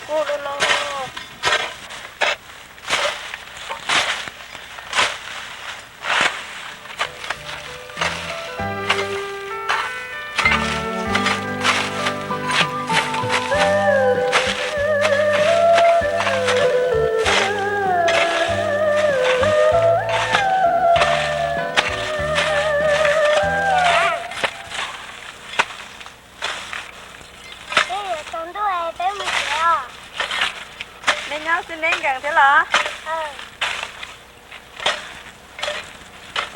Kuj los los. Tsaus ntuj peb mus tsev os. Neb nyob xwb neb nkees thiab los?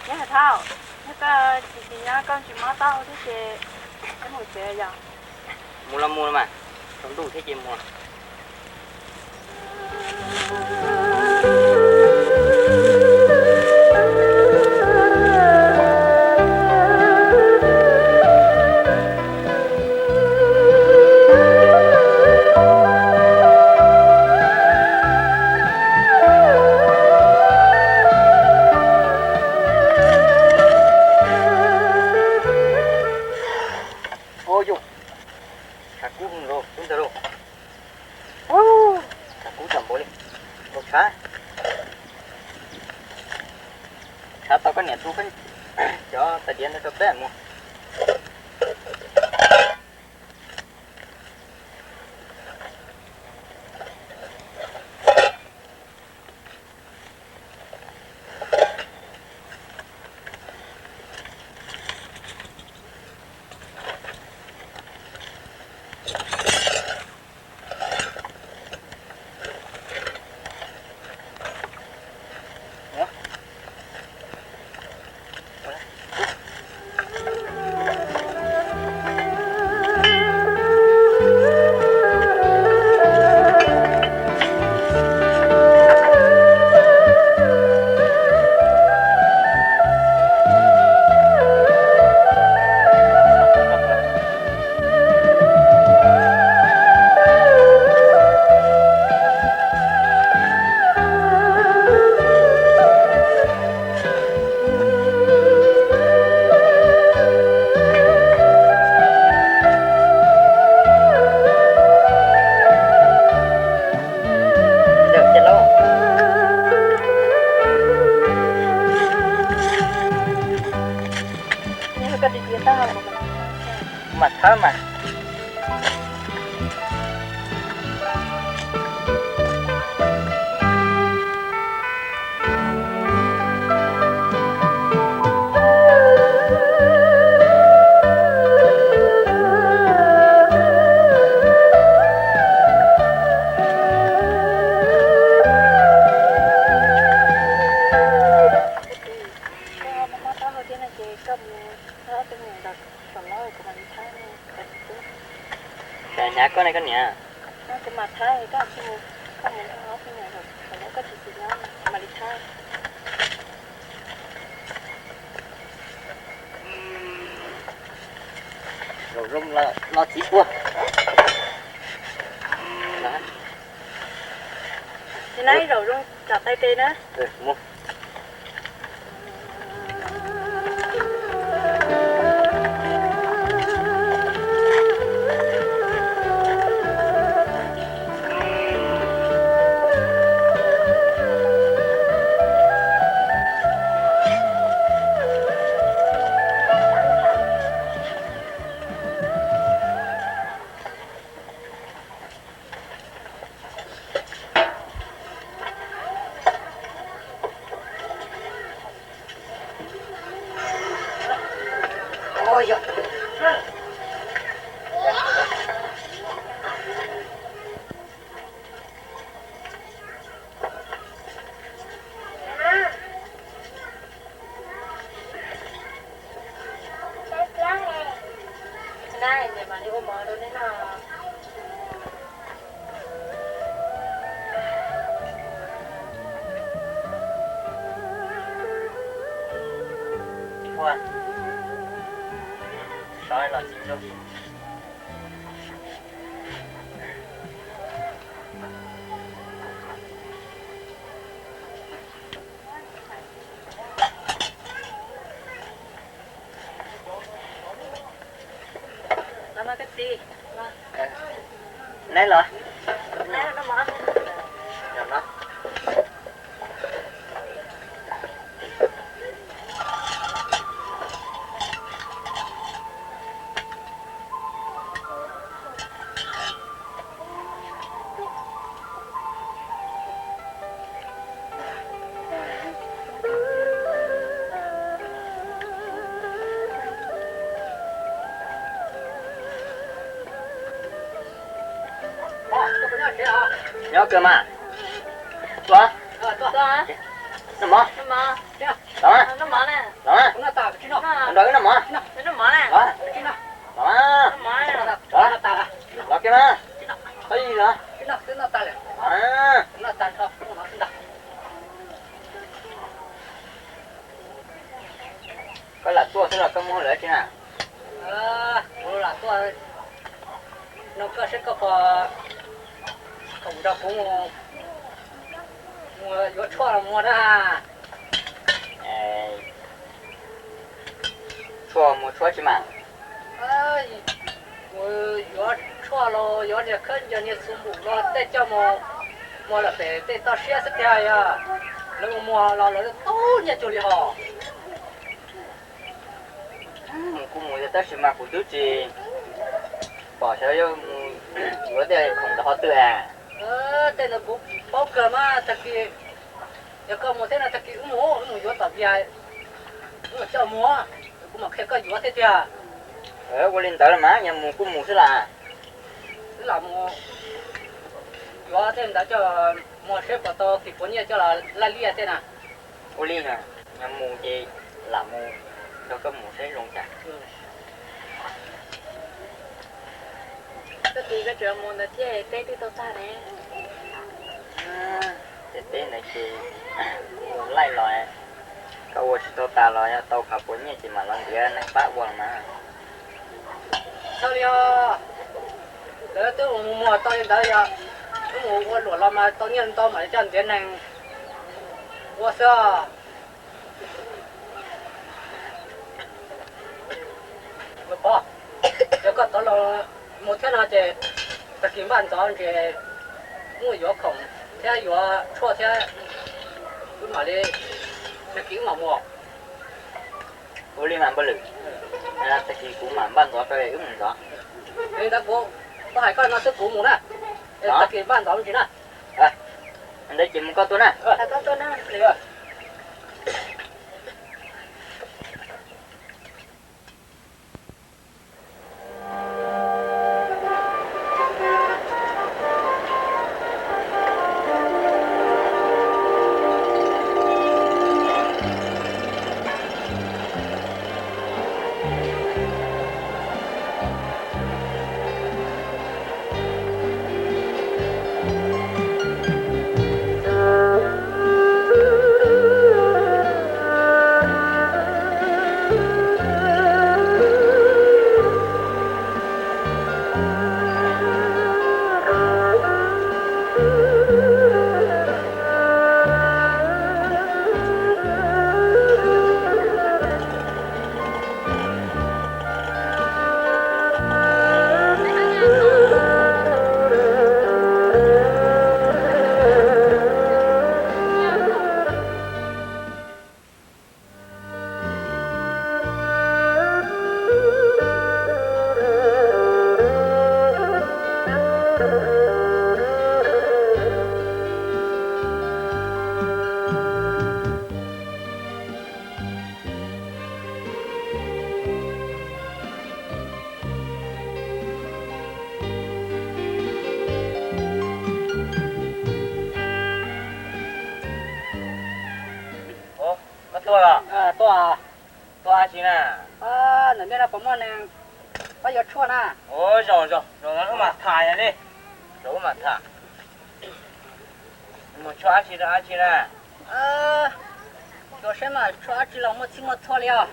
Neb hais thaum neb koj tsis tsis nyob koj tsis mob taub hau thiab ces peb mus tsev yom. Mus los mus mas, tsaus ntuj thiab ces mus. Ua yus, tshav kub los kub ntawd lauj. Tshav kub tshaj npaum li, nkaus tshav. Tshav tau koj niam tu cov tais diav ntawd rau peb mus. Mas thawb mas. Koj mob taub hau thiab no ces koj mus nrog ob tug me nyuam nraum saum laub kuv mam li thab. Cas hnyav koj ne koj niam? Kuv mam thab, koj mus, koj mus nrog ob tug me nyuam saum laub, koj tsis tsis nyob kuv mam li thab. Zaum zoo los txiv puag. Zaum zoo tsom tais tes na. Neb los? Nyob kawg mas. Tuaj. Noj mov. Los mas. Los mas. Nrog wb noj mov. Los mas. Los kiag mas. Txhob yig los. Koj lam tuaj xwb los koj muaj hauj lwm dab tsi na? Kuv lam tuaj nug koj seb koj puas khoom nrog kuv mus yuav tshuaj los muag na. Tshuaj muag tshuaj tsi mas? Mus yuav tshuaj los yuav niag khawb ncaws niag xu npum los tej coj mus muag lawm pem tej toj siab xwb tiag, yog lawv mus muag los lawv tau nyiaj cuag li hos. Mus kuj mus yog tab sis mas kuv twb tsis pom xyov yuav mus yuav tej khoom ntawd qhov twg as. Tej ntawd kuv paub kawg mas tag kis, yog koj mus thiab no tag kis wb mus, wb mus yuav tom Vias, wb mus coj mus, kuv mam qhia koj yuav thiab tiag. Ua li ntawd los mas yog mus kuj mus xwb las. Wb lam mus yuav tej ntawd coj mus seb puas tau kis puav nyiaj coj los laij liaj tej na. Ua li, yog mus ces lam mus, nrog koj mus seb zoo cas. Koj tis koj tseem mus ntawd thiab teb twb tau tag ne. Tej teb ntawd ces mus laij los, koj ua tsis tau tas los yog tau qhov puav nyiaj ces mam los ntiav neeg pab ua los mas. Txhob li os, lawv twb mus muag tau li ntawd, yog wb mus ua luam los mas tau nyiaj ntau mam li coj ntiav neeg ua xwb. Pog, yog koj tau los mus thiab no ces tag kis npaj ntxov ntsis mus yuav khoom thiab yuav tshuaj thiab, wb mam li, tag kis wb mam mus. Ua li mas npawg Lwm, tag kis kuv mam npaj ntxov rau wb mus ntxov. Li ntawd kuv, koj hais koj no xwb kuv mus na, tag kis npaj ntxov me ntsis na. Ntawd ces mus koj tuaj na. Koj tuaj los? Tuaj. Tuaj dab tsi na? Ntawm nej no puas muaj neeg pab yuav tshuaj na? Ua, zoo zoo, zoo wb mam tham yog li. Zoo wb mam tham. Mus tshuaj dab tsi rau dab tsi na? Xyov seb mas tshuaj dab tsi los muaj txhij muaj txhua li os.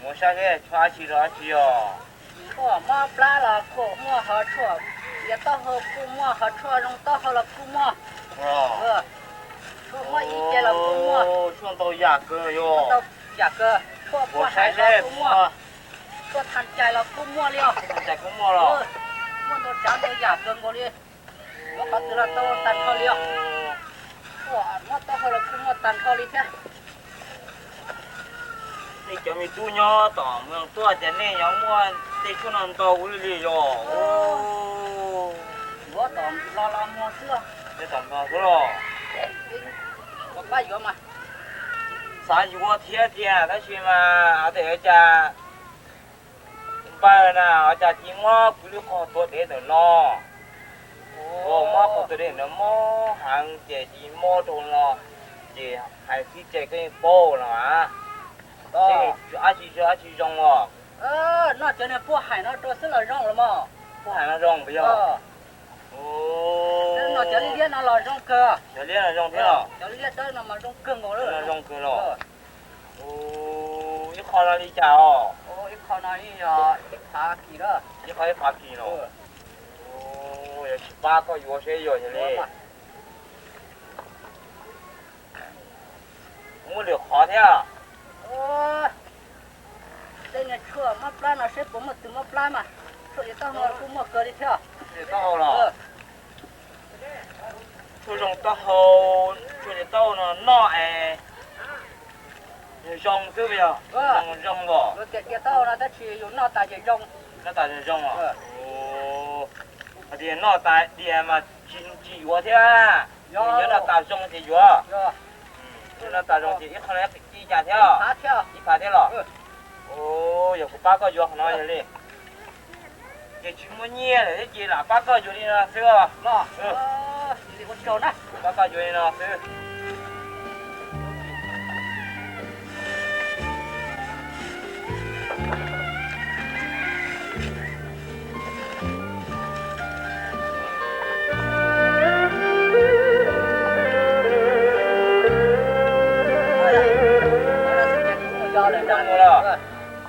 Mus saib seb tshuaj dab tsi rau dab tsi os. Tshuaj mob plab los kuj muaj, ho tshuaj tiav taub hau kuj muaj, ho tshuaj zoo taub hau los kuj muaj. Tshuaj muaj ib ce los kuj muaj. Tshuaj ntau yam kawg yog. Ntau yam kawg, tshuaj puas hais los kuj muaj. Tshuaj tha cai los kuj muaj li os. Tha cai kuj muaj los. Muaj ntau tsav ntau yam kawg nkaus li. Muab qhov twg los tau tag nrho li os. Tshuaj muab taub hau los kuj muaj tag nrho li thiab. Nej cov me tub nyob tom mus tuaj tias nej yuav muaj tej tshuaj no ntau ua luaj li yog. Yuav tom Nplog los muag xwb. Yuav tom Nplog xwb los. Kom pab yuav mas. Xav yuav thiab tiag tab sis mas ua cas npawg na ua cas cia muab kuv lub qhov tuav dev ntawm no. Mob qhov twg li ntawd mob heev ces tsis mob rau no, ces hais xwb ces koj yeej paub no a. Dab tsi zoo dab tsi zoo os. Noj cov niag puaj haim no rau xwb los zoo los mas. Puaj haim no zoo puas yog? Noj cov liab liab no los zoo kawg. Cov liab no zoo thiab los? Cov liab dawb no mas zoo kawg nkaus li. Zoo kawg los? Ib qho no li cas os? Ib qho no yog ib phav kis lawm. Ib qho ib phav kis los? Yog tsis pab koj yuav seb yog yog li. Muaj lwm qhov thiab. Tej niag tshuaj mob plab no seb puas muaj tus mob plab mas. Tshuaj li taub hau no kuj muaj kawg li thiab. Tshuaj li taub hau los? Tshuaj zoo taub hau, tshuaj li taub hau no noj es zoo xwb puas yog? Zoo os. Tias taub hau no tab sis yus noj tas ces zoo. Noj tas zoo os. Hais tias noj tas dias mas tsis yuav thiab. Yog noj tas zoo ces yuav. Noj tas zoo ces ib qho no ci cas thiab? Ib phav thiab los? Yog kuv pab koj yuav qhov no yog li. Ces tsis muaj nyiaj lawm thiab ces lam pab koj yuav li no xwb os. Pab koj yuav li no xwb.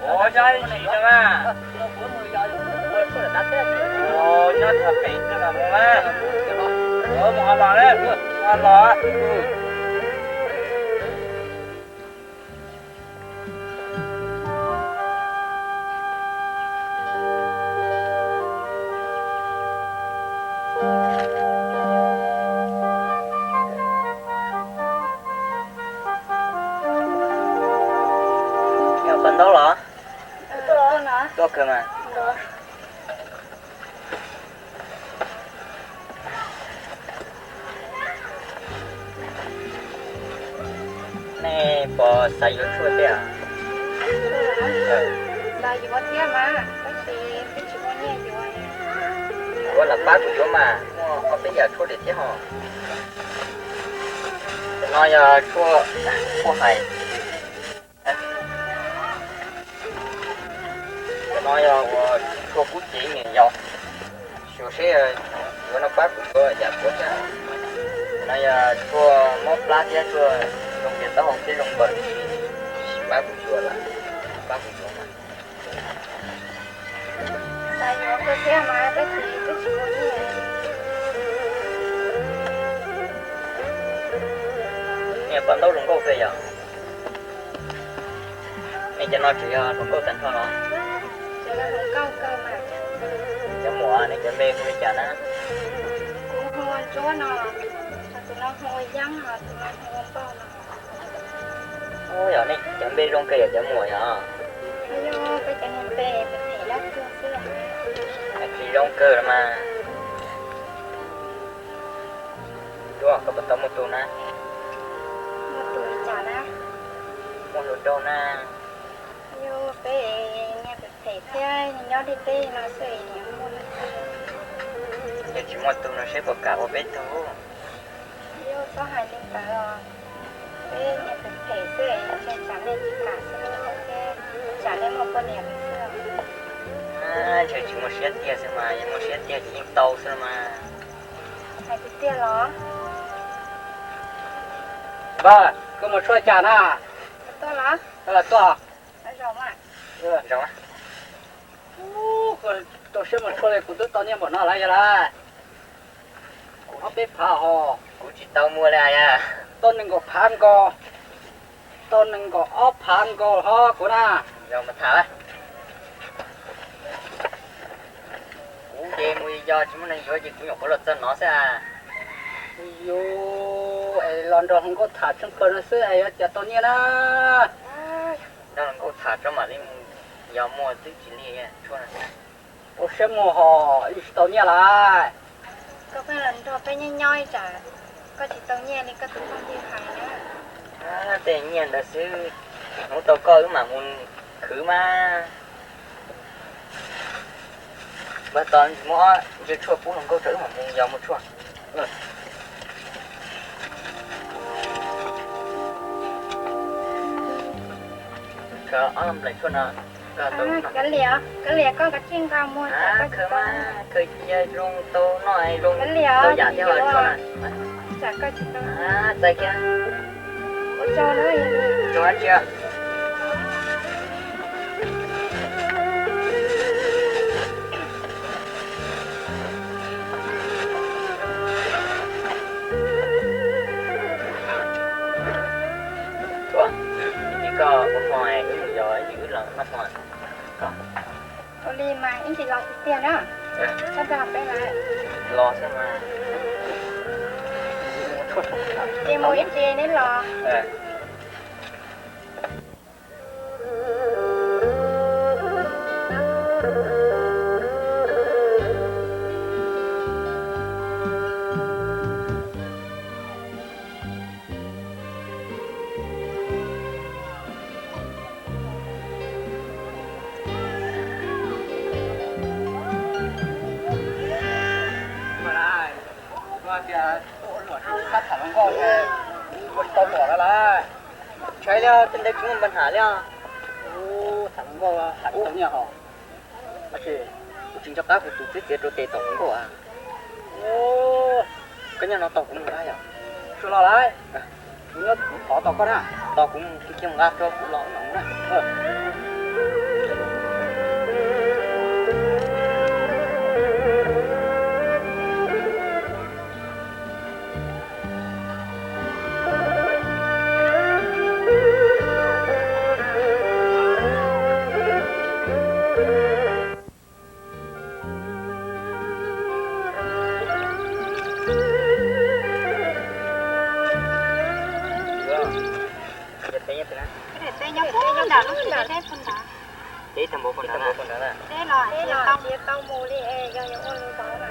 Ua, yog ib sim no mas. Nyob txog pem xwb mas mus mas. Mus ho los, ho los. Yog pab ntaub los? Tuaj kawg mas. Nej puas xav yuav tshuaj thiab? Xav yuav thiab mas, tab sis twb tsis muaj nyiaj yuav. Yuav los pab kuv yuav mas, muaj ob peb yam tshuaj li thiab hos. Cov no yog tshuaj, tshuaj hais. Cov no yog ua tshuaj kub cev nyiam yau. Xyuas seb yuav no pab kuv yuav yam kuav thiab. Cov no yog tshuaj mob plab thiab tshuaj zoo tias taub hau thiab zoo npaws, tab sis pab kuv xyuas lawm, pab kuv xyuas mas. Xav yuav kawg thiab mas tab sis twb tsis muaj nyiaj. Nej pab ntaub zoo nkauj kawg yog? Nej cov no tseem yog hluas nkauj tag nrho los? Cov muam, nej cov npe hu li cas na? Kuv hu ua Ntsuab no, tus no hu ua Yeeb, tus no hu ua Npauj no. Ub, yog nej cov npe zoo kawg yog cov muam yog? Yog peb cov niag npe phem dab tuag xwb. Tsis zoo kawg los mas. Ntsuab, koj puas tau muaj tus na? Muaj tus li cas na? Muaj hluas nraug na. Yog peb niag phem phem thiab nyob li peb no xwb es muaj li cas? Yog tsis muaj tus no seb puas kam ua peb tug? Yog txhob hais li ntawd os. Peb niag phem phem xwb es ntshe tsam nej tsis kam xwb thiab tsam nej muaj poj niam lawm xwb. Ntshe tsis muaj siab tiag xwb mas, yog muaj siab tiag ces yeej tau xwb los mas. Hais tiag tiag los? Npawg, koj mus tshuaj cas na? Tuaj los? Tuaj. Zoo. Tau siab mus tshuaj li, kuv twb tau nyiaj npaum no lawm yog lawm. Ob peb phav hos. Kuv tsis tau muag li. Tau nees nkaum phav nkaus. Tau nees nkaum ob phav nkaus hos kuv na. Kuv ces mus yos tsis muaj neeg yuav ces kuv nyuam qhuav los txog no xwb. Yus es los nrog hluas nkauj tham tshaj plaws no xwb es yuav cas tau nyiaj na. Nrog hluas nkauj tham tso mam li mus, yog muaj twb tsis li tshuaj no. Ua siab muag hos yeej tsis tau nyiaj lawm. Koj pheej los nrog peb nyob nyob ib tsam koj tsis tau nyiaj li koj tus phooj ywg hais na. Tej nyiaj ntawd xwb, hnub tau koj wb mam mus khwv mas. Npawg Tos, muab ob ntsej tshuaj pub hluas nkauj tso wb mam mus yos muag tshuaj. Khaws ob nplaim tshuaj no. Khaws liam, khaws liam koj kav tsij nqa muag. Khaws mas, khaws cia zoo tau noj zoo tau yam thiab tshuaj na. Txais kiag. Ua tsaug na. Tsaug dab tsi? Koj ua hmo wb mus yos wb los noj hmo. Ua li mas ib ntsis los tiag tiag na. Txhob nrog peb lawm. Los xwb mas. Ces mus ib ntsis neb los. Tias tuaj ua luam tsis tham hluas nkauj, ua tsis tau luam lawm lauj. Ntshai li, tej ntawd tsis muaj npa nham li. Tham hluas nkauj tham ib tug niag hos. Tab sis kuv tsis nco qab kuv tus twb txiav rau tes tom hluas nkauj. Koj nyob no tos kuv mus nqa yom. Tsuas los lawm. Kuv nyob kuv thov tos koj na. Tos kuv mus kiag mus nqa rau kuv los na. Teb tag npaum puas nrad na? Teb los tsis tau mus li es yog yuav ua li ntawd na.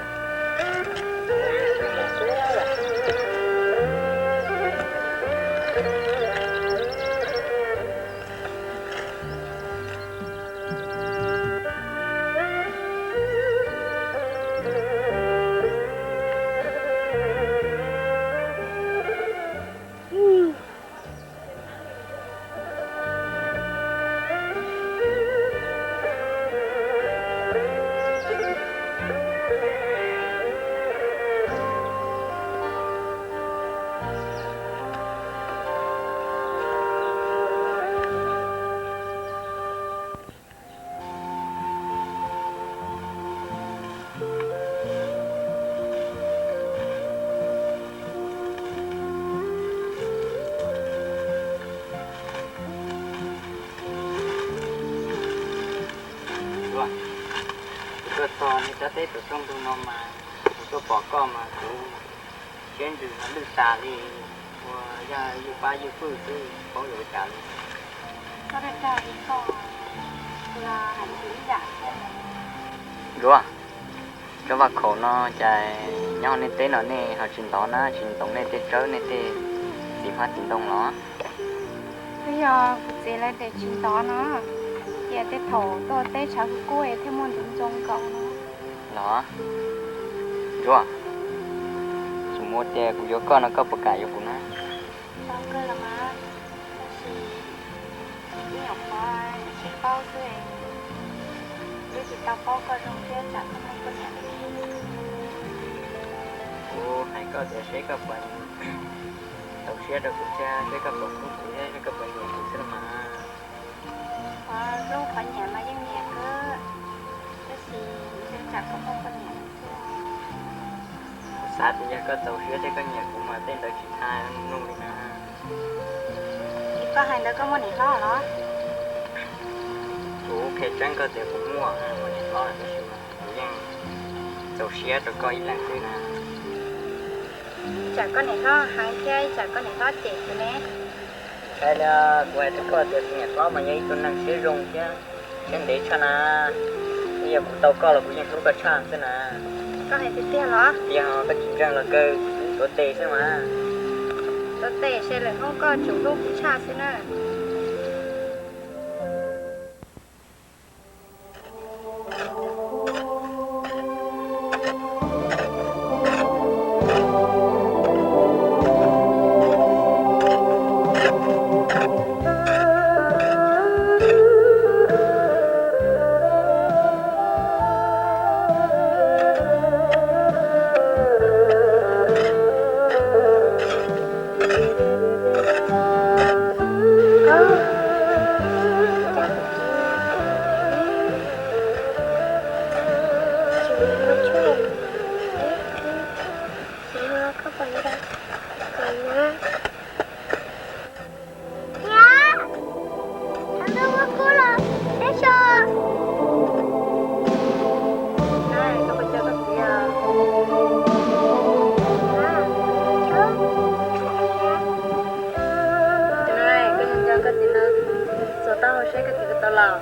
Kuv tuaj txog nej cov teb tus rooj ntug no mas kuv tuaj pom koj mas kuv siab ntsws lwj tas li, ua yog ywj pab ywj pwj xwb paub yuav ua cas li. Ntsuag, cov vaj khaum no cas nyob nej teb no nej ho tsis ntov na, tsis ntoo nej tej tsawb nej tej txiv hmab txiv ntoo los? Twb yog kuv txiv lawv tias tsis ntov no, cia tej thaum tuaj teb tshav kub kub thiaj muaj ntov ntoo nkaus no. Los, Ntsuag, tsis muaj tias kuv yuav koj no koj puas kam yuav kuv na? Tau kawg los mas, tab sis ib nyuam qhuav tsis paub xwb, twb tsis tau paub koj zoo siab tsam koj muaj poj niam li. Kuv hais koj tias seb koj puas txaus siab rau kuv thiab seb koj puas hlub kuv thiab seb koj puas nyiam kuv xwb los mas. Qhov hlub qhov nyiam mas yeej nyiam kawg, tab sis ntshe tsam koj muaj poj niam xwb. Kuv xav tias yog koj txaus siab thiab koj nyiam kuv mas tej ntawd tsis txhais nug li na. Ces koj hais ntawd koj muaj niam hlob los? Kuv qhia tseeb koj tias kuv muaj, muaj niam hlob tab sis mas kuv yeej txaus siab rau koj ib leeg xwb na. Tsam koj niam hlob heev thiab tsam koj niam hlob cem kuv ne. Ntshai li, kuv hais rau koj tias kuv niam hlob mas yog ib tug neeg siab zoo thiab siab ntev tshaj na. Twb yog kuv tau koj los kuv yeej hlub koj tshaj xwb na. Koj hais tiag tiag los? Tiag, koj tsis ntseeg los kawg, tuav tes xwb mas. Tuav tes ces lawm hnub koj tseem hlub kuv tshaj xwb na. Koj nco koj txiv no, txog taub hau seb koj txiv puas tau los.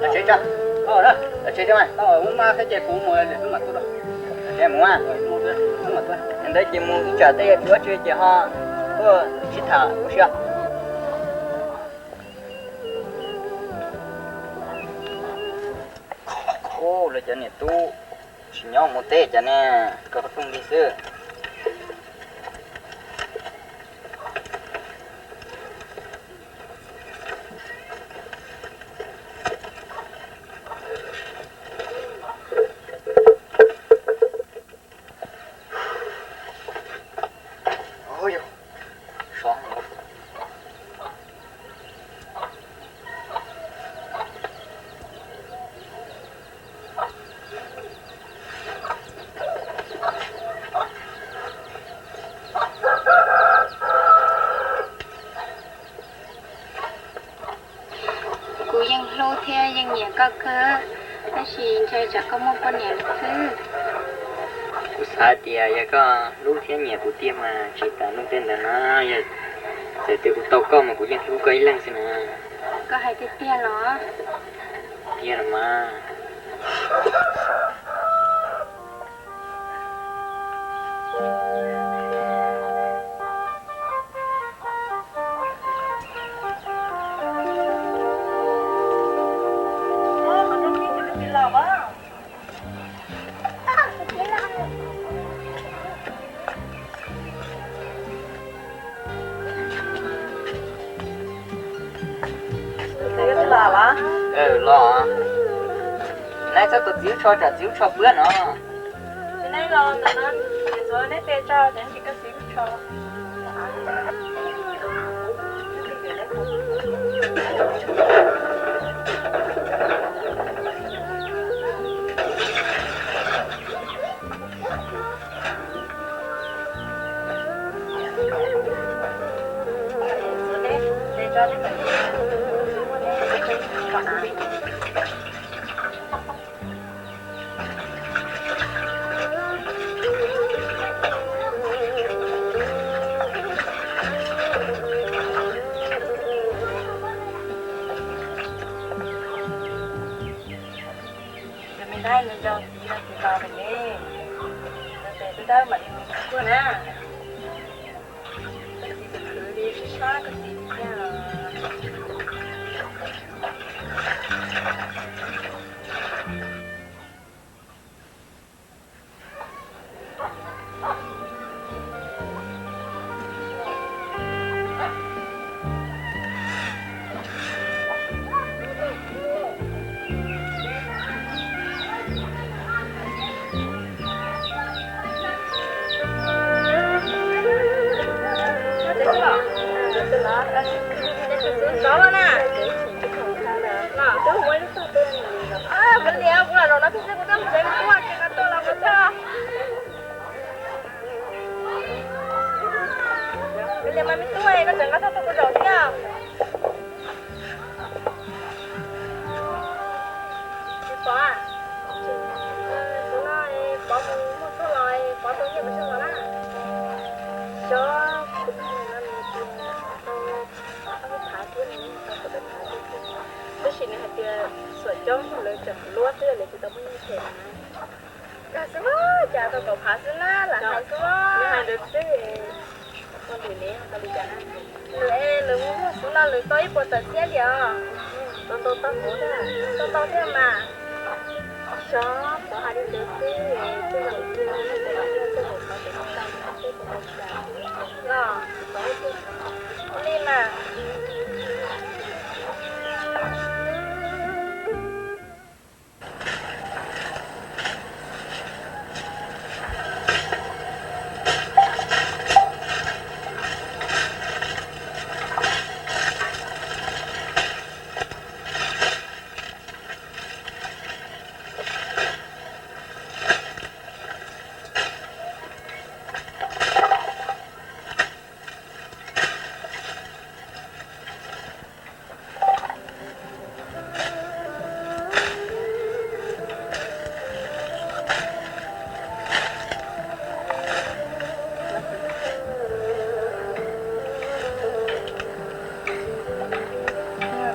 Los tsev tso, los tsev tso mas, tau mus mas thiab ces kuv mus lawm mam tuaj. Los tsev mus mas, ntawd ces mus ib tsam tej yog tsis ua tsi ces ho tuaj sib tham ua si. Ub, lawv cov niam tub tsis nyob mus teb cas ne, koj qhov rooj li xwb. Kuv yeej hlub thiab yeej nyiam koj kawg, tab sis ntshe tsam koj muaj poj niam lawm xwb. Kuv xav tias yog koj hlub thiab nyiam kuv tiag mas tsis tas nug tej ntawd na. Yog txawm tias kuv tau koj mas kuv yeej hlub koj ib leeg xwb na. Koj hais tiag tiag los? Tiag los mas. Los, neb txhob tua txiv lub tsho tsam txiv lub tsho pwb no. Kuv tseem tuaj, kuv tseem tuaj los kuv tuaj. Kuv li mas me tub, koj tseem nqa tau kuv zaum thiab. Tsis pom, tus no pov mus muag tuaj los pov tau nyiaj mus soj los na. Xyov, kuv tus no nws tias tau ob peb phav thiab, tau peb phav thiab. Tab sis nws hais tias xuam coob lawv tseem luab xwb, lawv tsis tau muaj nyiaj them na. Kag xwb, cas tau kaum phav xwb na, lam hais xwb. Nws hais ntawd xwb, ua ntawm ne tau li cas na? Lwm, lwm mus muag xwb no lwm tau ib puas tawm txhiab tiag os. Tau ntau tau huv thiab, tau ntau thiab mas. Xyov, tau hais li ntawd xwb, tej zaum tiag, tej zaum tiag, tej zaum tau tawm tau tau tau li cas. Los, li mas.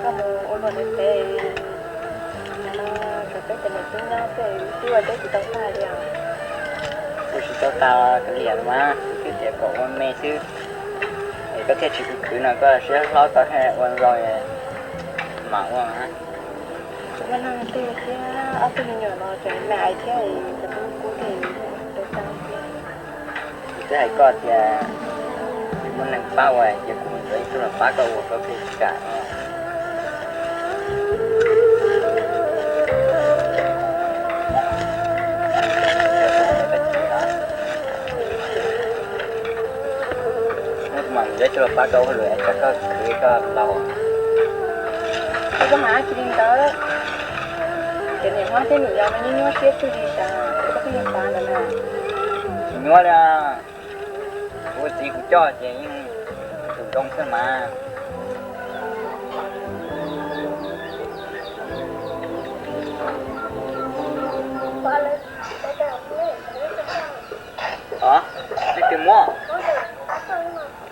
Koj mus ua luag ntev ntev, nim no peb cov niam tub nyob peb twb ua teb tsis tau tag li os. Ua tsis tau tag kav liam mas, kuv twb tias kom ua me xwb, es koj thiaj tsis khwv khwv no, koj siab hlob koj thiaj ua zoo mam ua. Tsis muaj neeg twg thiab, ob tug me nyuam no tseem me aiv thiab, cov tub kub thiaj tau tag thiab. Kuv twb hais koj tias tsis muaj neeg pab ua ces kuv mus yuav ib tug los pab koj ua koj pheej tsis kam no. Kuv mam yuav ib tug los pab koj ua hauj lwm es tsam koj khwv koj laus. Kuv twb hais tsis li ntawd, cov niam hlob thiab niam yau no nyuaj nyuaj siab txog li cas, koj pheej yuav xav ntawd na. Tsis nyuaj li, kuv txiv kuv coj ces yeej tus zoo xwb mas. Leej twg muab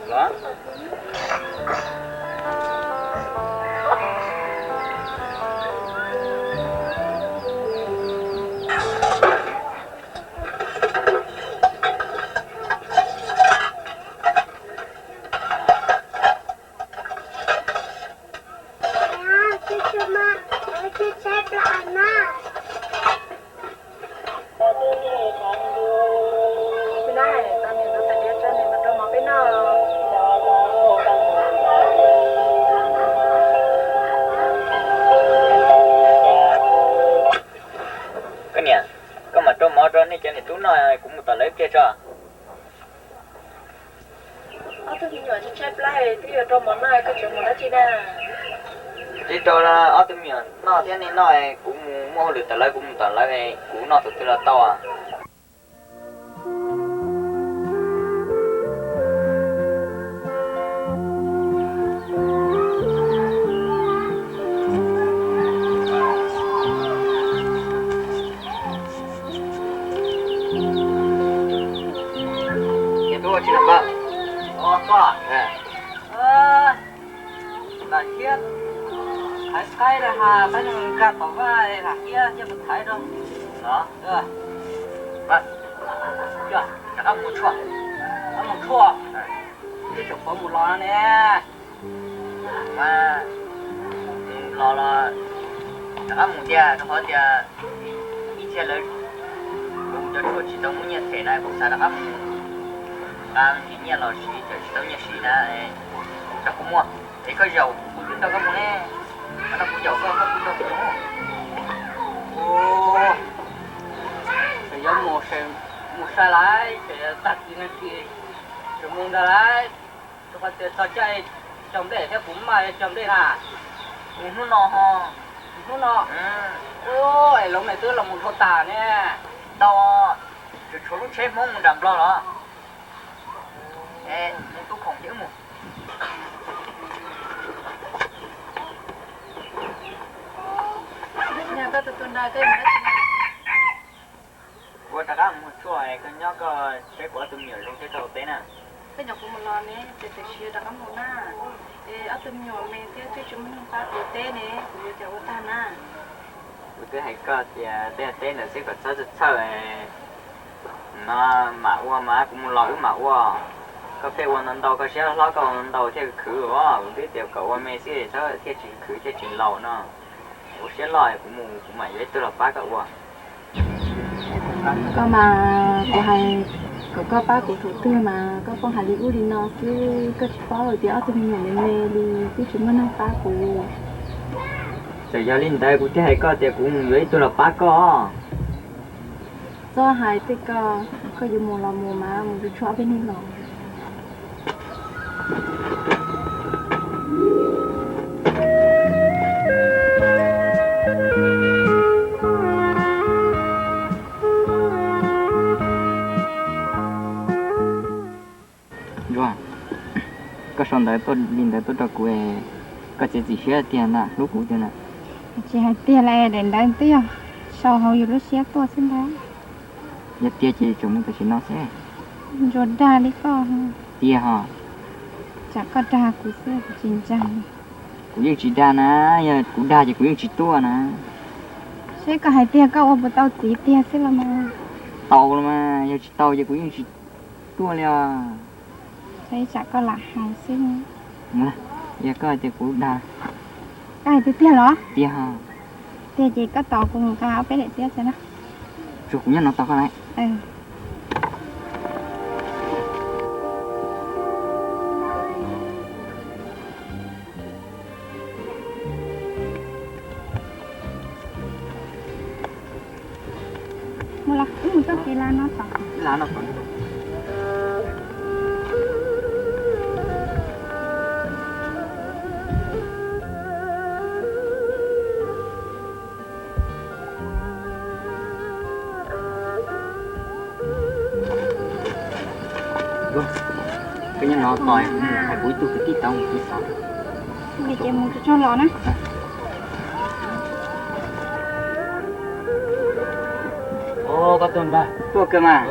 los? Koj niam, koj mam rau mov rau nej cov niam tub noj, kuv mus tom lawv ib pliag tso. Ob tug me nyuam tshaib tshaib plab, twb yuav rau mov noj, koj tseem mus dab tsi na? Twb rau ob tug me nyuam noj thiab nej noj, kuv mus muaj hauj lwm tom lawv, kuv mus tom lawv, kuv noj thaum twg los tau. Ces tub ua tsis los npawg. Os, koj. Lam thiab thaiv qaib na, ha, qaib no nkag tom vaj, lam thiab thiab mus thaiv rau. Los, rov qab mus tshuaj, rov qab mus tshuaj, twb tseem pov mus los no ne. Los los rov qab mus tiag, rau qhov tias ib txhia lawv, kuv cov tshuaj tsis tau muaj nyiaj them na, kuv xav rov qab mus nqa me ntsis nyiaj los siv, cov tsis tau nyiaj siv na, rau kuv muag. Es koj zaum kuv twb nrog koj mus ne, koj nrog kuv zaum koj, koj twb nrog kuv zaum. Ua, ces yuav mus sai lawm, ces tag kis no ces tseem mus ntag lauj. Rau qhov tias txog caij cog nplej thiab kuv maj cog nplej na. Mus hnub no ho, mus Hnub no, ua, lawv me twb los mus dhau tas ne, ntau, tseem tshuav lub tsheb Hmoob mus nram Nplog los. Mus tub khoom ces wb mus. Ua rov qab mus tshuaj, koj nyob koj saib kuv ob tug me nyuam zoo thiab koj ua teb na. Koj nyob kuv mus los ne, ces tam sim rov qab mus na. Es ob tug me nyuam me thiab twb tsis muaj neeg pab kuv teb ne, kuv yuav cov ua tag na. Kuv twb hais koj tias tej teb ntawd xwb kom txhob txhawj txhawj, no mam ua mas kuv mus los wb mam ua. Koj pheej ua ntau ntau, koj siab hlob koj ua ntau ntau thiaj khwv os. Kuv twb tias kom ua me xwb txhob thiaj tsis khwv thiaj tsis laus no. Ua siab loj, kuv mus kuv mam yuav ib tug los pab koj ua. Koj mas kuv hais kom koj pab kuv thaum twg mas koj pheej hais li ub li no xwb, koj tsis paub tias ob tug me nyuam me me li twb tsis muaj neeg pab kuv. Txawm yog li ntawd kuv thiaj hais koj tias kuv mus yuav ib tug los pab koj. Txhob hais tej ko, koj yuav mus los mus mas mus tshuaj ob peb hnub los. Ntsuag, koj sau ntawv tuaj li ntawd tuaj rau kuv, koj txiav txim siab tiag na, hlub kuv tiag na. Tsis hais tiag li, daim ntawv twb yog sau hauv yus lub siab tuaj xwb ntag. Yog tiag ces tseem mus tam sim no xwb. Ntsuag dag li koj. Tiag ho. Tsam koj dag kuv xwb kuv tsis ntseeg. Kuv yeej tsis dag na, yog kuv dag ces kuv yeej tsis tuaj na. Seb koj hais tiag koj ua puas tau txiv tiag xwb los mas. Tau los mas, yog tsis tau ces kuv yeej tsis tuaj li os. Seb tsam koj lam hais xwb. Yog koj hais tias kuv dag. Koj hais tiag tiag los? Tiag. Tiag ces koj tos kuv mus nqa ob peb daim tiab tso na. Tsuas kuv nyob no tos koj lawm. Mus los wb mus txoj kev laj no tom. Koj nyob no tos, hais kuv ib tug kwv tij tau mus kuv xav. Ces mus tso los na. Koj tuaj ntag. Tuaj kawg mas.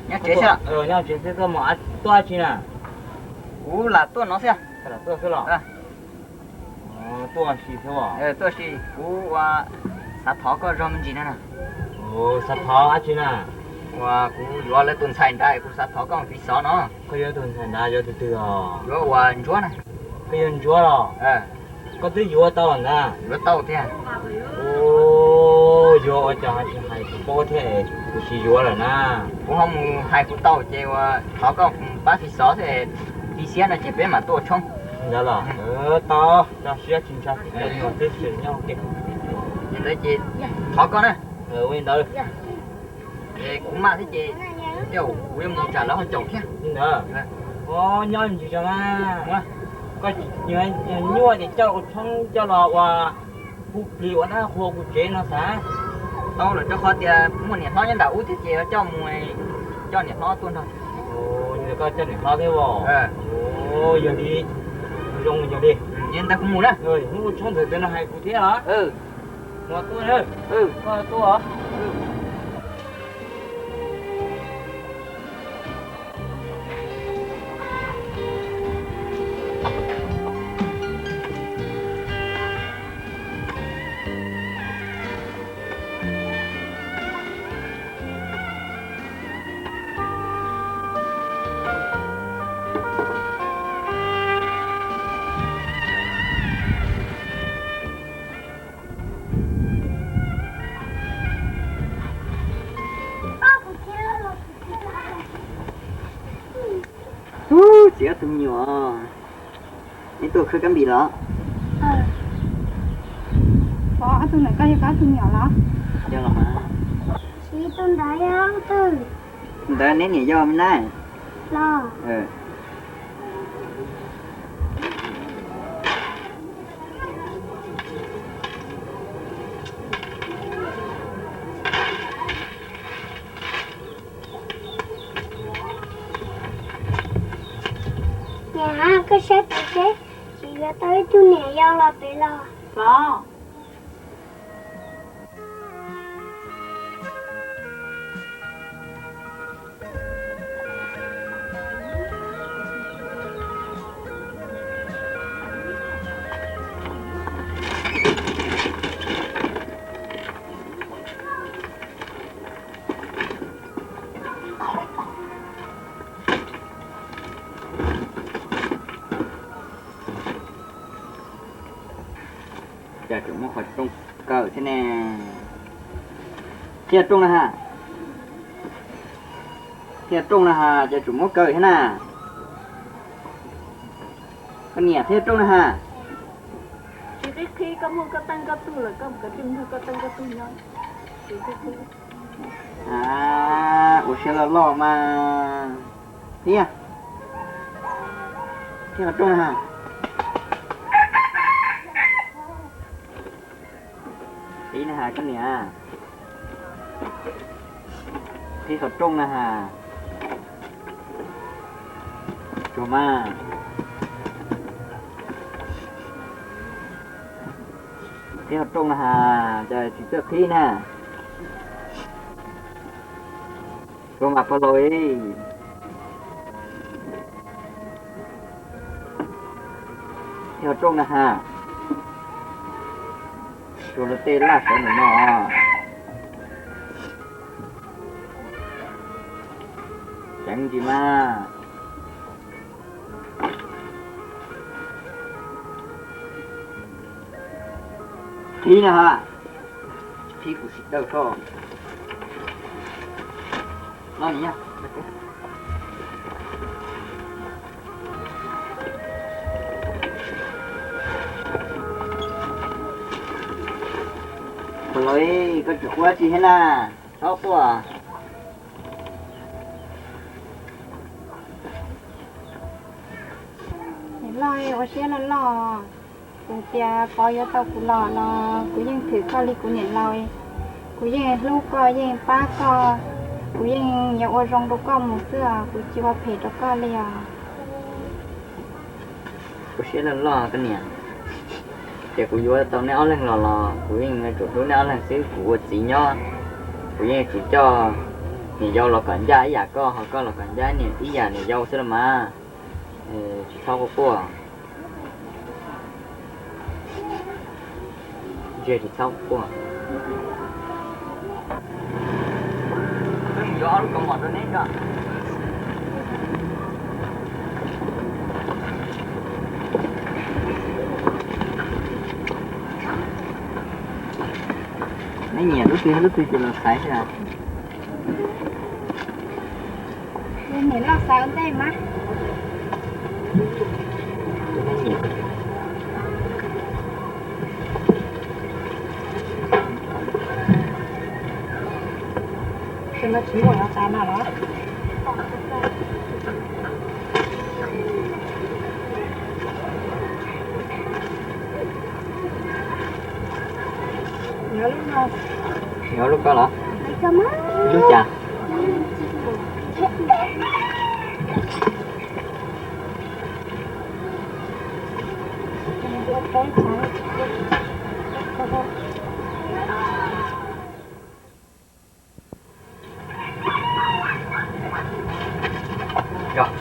Nyob tsev xwb. Nyob tsev xwb, koj mus tuaj dab tsi na? Kuv lam tuaj no xwb. Tuaj xwb los? Tuaj si xwb. Tuaj si, kuv ua xav thov koj zog me ntsis na. Xav thov dab tsi na? Ua kuv yuav lawv tus ntxhais ntawd, kuv xav thov koj mus fiv xov no. Koj yuav tus ntxhais ntawd yuav tus twg os? Yuav ua Ntsuab na. Koj yuav Ntsuab los? Koj twb yuav tau ntag. Yuav tau tiag. Yuav ua cas tsis hais kuv paub thiab, kuv tsis yuav lawm na. Kuv ho mus hais kuv tau ces ua thov koj pab fiv xov thiab, fiv xiab no ces peb mam tuaj tshoob. Ntawd los? Tau, tso siab tsis ntshai, twb tsis nyob ua ke. Li ntawd ces thov koj na. Ua li ntawd. Kuv maj thiab ces kuv yuav mus tsam lawv ho caum thiab. Li ntawd. Nyob ntsis tso mas. Koj nyuaj ces coj ua tshoob coj los ua hu plig ua dab qhua kuv tsev no xav. Tau lawm, rau qhov tias muaj niam hlob nyob nram ub thiab ces coj mus, coj niam hlob tuaj nrog. Koj coj niam hlob thiab os? Yog li, zoo yog li. Ntawd kuv mus na. Hnub ua tshoob ntawd no hais kuv thiab os. Mus tuaj, koj tuaj. Ub, txiv ob tug me nyuam, neb tuaj khawb kab npis los? Pov ob tug ntawm koj yog koj ob tug me nyuam los? Yog los mas. Ntawd neb niam yog me na? Los. Los. Koj saib pem seb, tsis yuav tau ib tug niam yau los pem los. Los. Cas tseem muab qhov rooj kaw thiab ne? Thiab rooj na has. Thiab rooj na has, cas tseem muab kaw thiab na? Koj niam, thiab rooj na has. Tsis qhib qhib, koj muaj koj teej koj tug lawm, koj mus kav tsij nrog koj teej koj tug nyob. Ua siab loj loj mas. Thiab, thiab qhov rooj na has. Qhib na has koj niam. Qhib qhov rooj na has. Tsuag mas. Qhib qhov rooj na has, cas tsis txawj qhib na. Tsuag mas pog laus. Qhib qhov rooj na has. Tsuag luag tej laj sawv ntawm no. Ceev ntsis mas. Qhib na has. Qhib kuv sim dawj koj. Los ni. Pog laus, koj tsis quaj tsi thiab na, txhob quaj. Niam loj, ua siab loj loj. Kuv tias Pov yuav tau kuv los los kuv yeej thwm koj li kuv niam laus. Kuv yeej hlub koj, yeej pab koj, kuv yeej yuav ua zoo rau koj mus xwb os, kuv tsis ua phem rau koj li os. Ua siab loj loj koj niam. Ces kuv yuav tau neb ob leeg los los kuv yeej yuav tsum hlub neb ob leeg xwb. Kuv ua txiv nyob, kuv yeej yuav tsum coj niam yau los kom ncaj ib yam koj, ho koj los kom ncaj ib yam niam yau xwb los mas. Tsis txhob quaj quaj. Ntshe tsis txhob quaj. Yuav ob lub kaus mom rau neb nrog. Neb nyiam lub twg lub twg ces los xaiv xwb. Niam loj xav ua ntej mas. Tsis muaj no tas no los. Yuav lub ko los? Lub cas? Yog,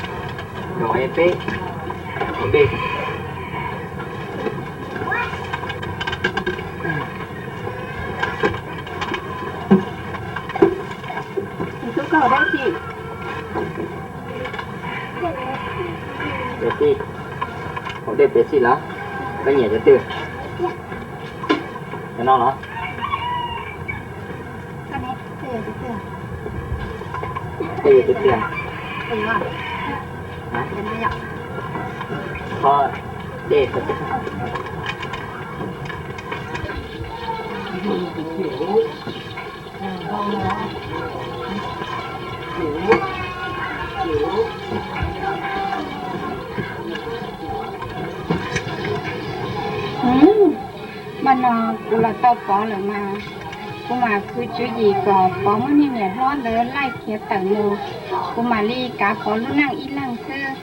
yog peb, ib. Tus tub koj ua dab tsi? Peb xij, ua dej peb xij los? Koj nyiam cov twg? Cov no los? Tej yog cov twg? Qhov dej. Mas no kuv los tau Pov lawm mas, kuv mam khwv tswv yim kom Pov muab niag niam hlob ntawd laij khiav tawm mus, kuv mam li kav Pov lub neej ib leeg xwb.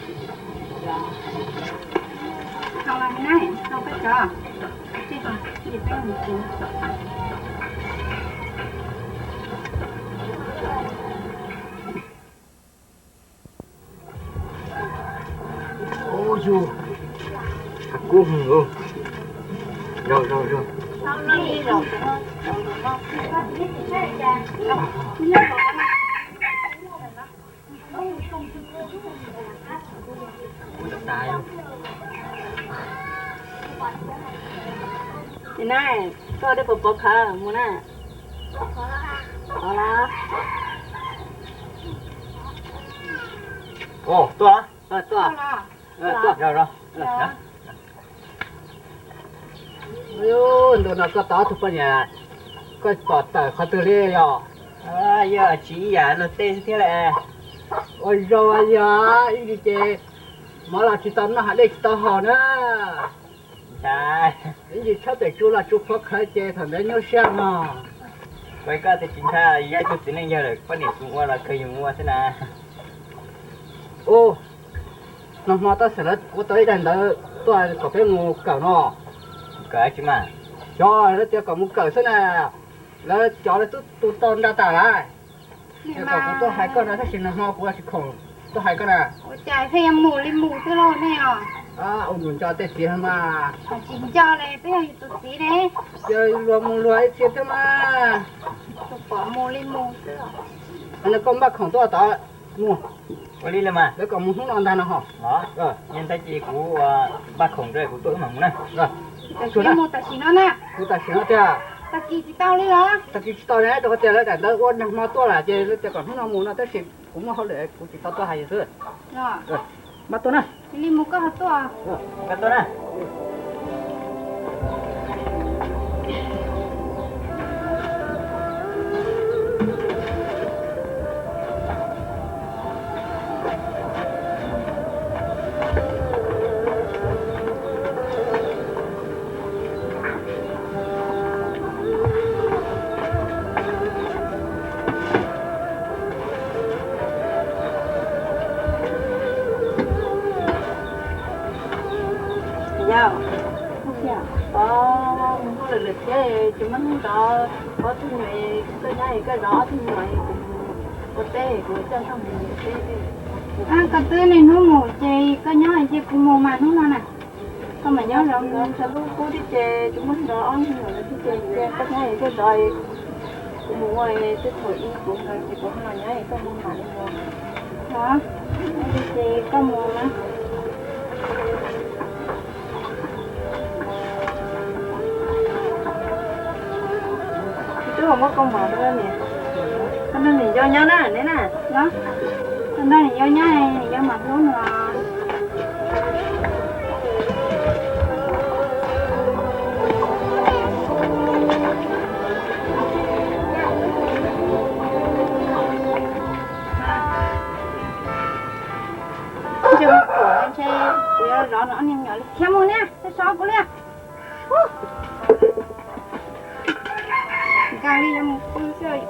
Ces na, koj dej pov pov khawv mus na. Los. Tuaj, tuaj, tuaj. Ntu no koj tau tus poj niam, koj pom tawm qhov twg li yog? Yog tsis ib yam luag tej xwb thiab las. Ua zoo yog ib ntsis ces mov los tsis tau noj, hav dej tsis tau haus na. Ib ntsis tshawb pem tsu los tsu qhuav khawv ces thaum ntawd nyuaj siab no. Kuv koj tias tsis ntshai, yog ib tug txiv neej yawg lawm, poj niam tsis ua los kawg yus ua xwb na. Ub, nag hmo tab sis lawv ua tau ib daim ntawv tuaj kom peb mus kawm no. Kawm tsis mas? Xyov lawv tias kom mus kawm xwb na. Lawv cov lawv twb tu tau nra tas lawm. Ces kom kuv tuaj hais koj no tab sis nag hmo kuv tsis khoom tuaj hais koj na. Ua cas pheej yuav mus li mus xwb lauj nej os? Ua nus nco tej txiv mas. Tsis nco li, peb yog yus tus txiv ne. Ces luag mus luag ib txhia thiab mas. Tus pom mus li mus xwb. Koj npaj khoom tuaj tod mus. Ua li los mas. Lawv kom mus hnub no ntag no ho. Los, ntawd ces kuv npaj khoom rau kuv tuaj wb mam mus na. Mus tam sim no na. Mus tam sim no tiag. Tag kis tsis tau li los? Tag kis tsis tau ne, rau qhov tias lawv daim ntawv ua nag hmo tuaj lawm ces lawv tias kom hnub no mus no tab sis kuv muaj hauj lwm kuv tsis tau tuaj hais yus xwb. Npaj tuaj na. Li mus koj ho tuaj. Yog, mus hauj lwm lawm thiab, tsis muaj hnub nrog ob tug nyuam, koj nyob koj zov ob tug nyuam, kuv mus ua teb kuv coj soj mus ua teb. Koj twb niaj hnub mus ces koj nyob ces kuv mus mas hnub no na. Koj mam nyob zov nkawd ntshav lub kub thiab ces tsis muaj hnub nrog ob tug nyuam lawm thiab ces koj nyob koj zov, kuv mus ua tej thaum ub kuv nkawd ces kuv ho los nyob koj mus mam li mus. Ces koj mus na. Twb muab koj mov rau niam, koj nrog niam yau nyob na neb na. Koj nrog niam yau nyob, niam yau mam hlub no. Ntshe kuv yuav zov no ob niag me nyuam li khiav mus niag, txhob so kuv li. Nkag li yuav mus pw xwb.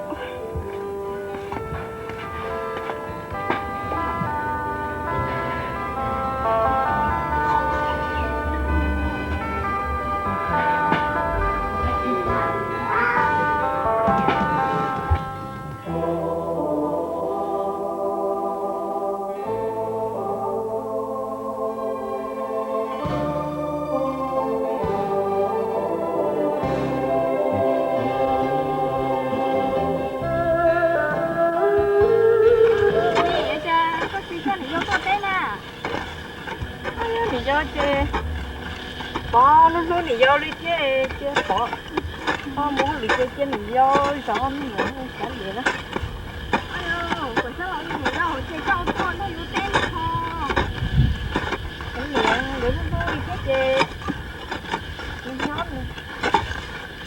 Koj tsis coj niam yau tuaj teb na. Niam yau ces pov hlub hlub niam yau li thiab, cia pov mus hauj lwm ces cia niam yau zov me nyuam xav liam na. Kuv xav los niam yau ces koj tuaj nrog yus teb no ho. Niam yau hlub hlub li thiab ces yus nyob,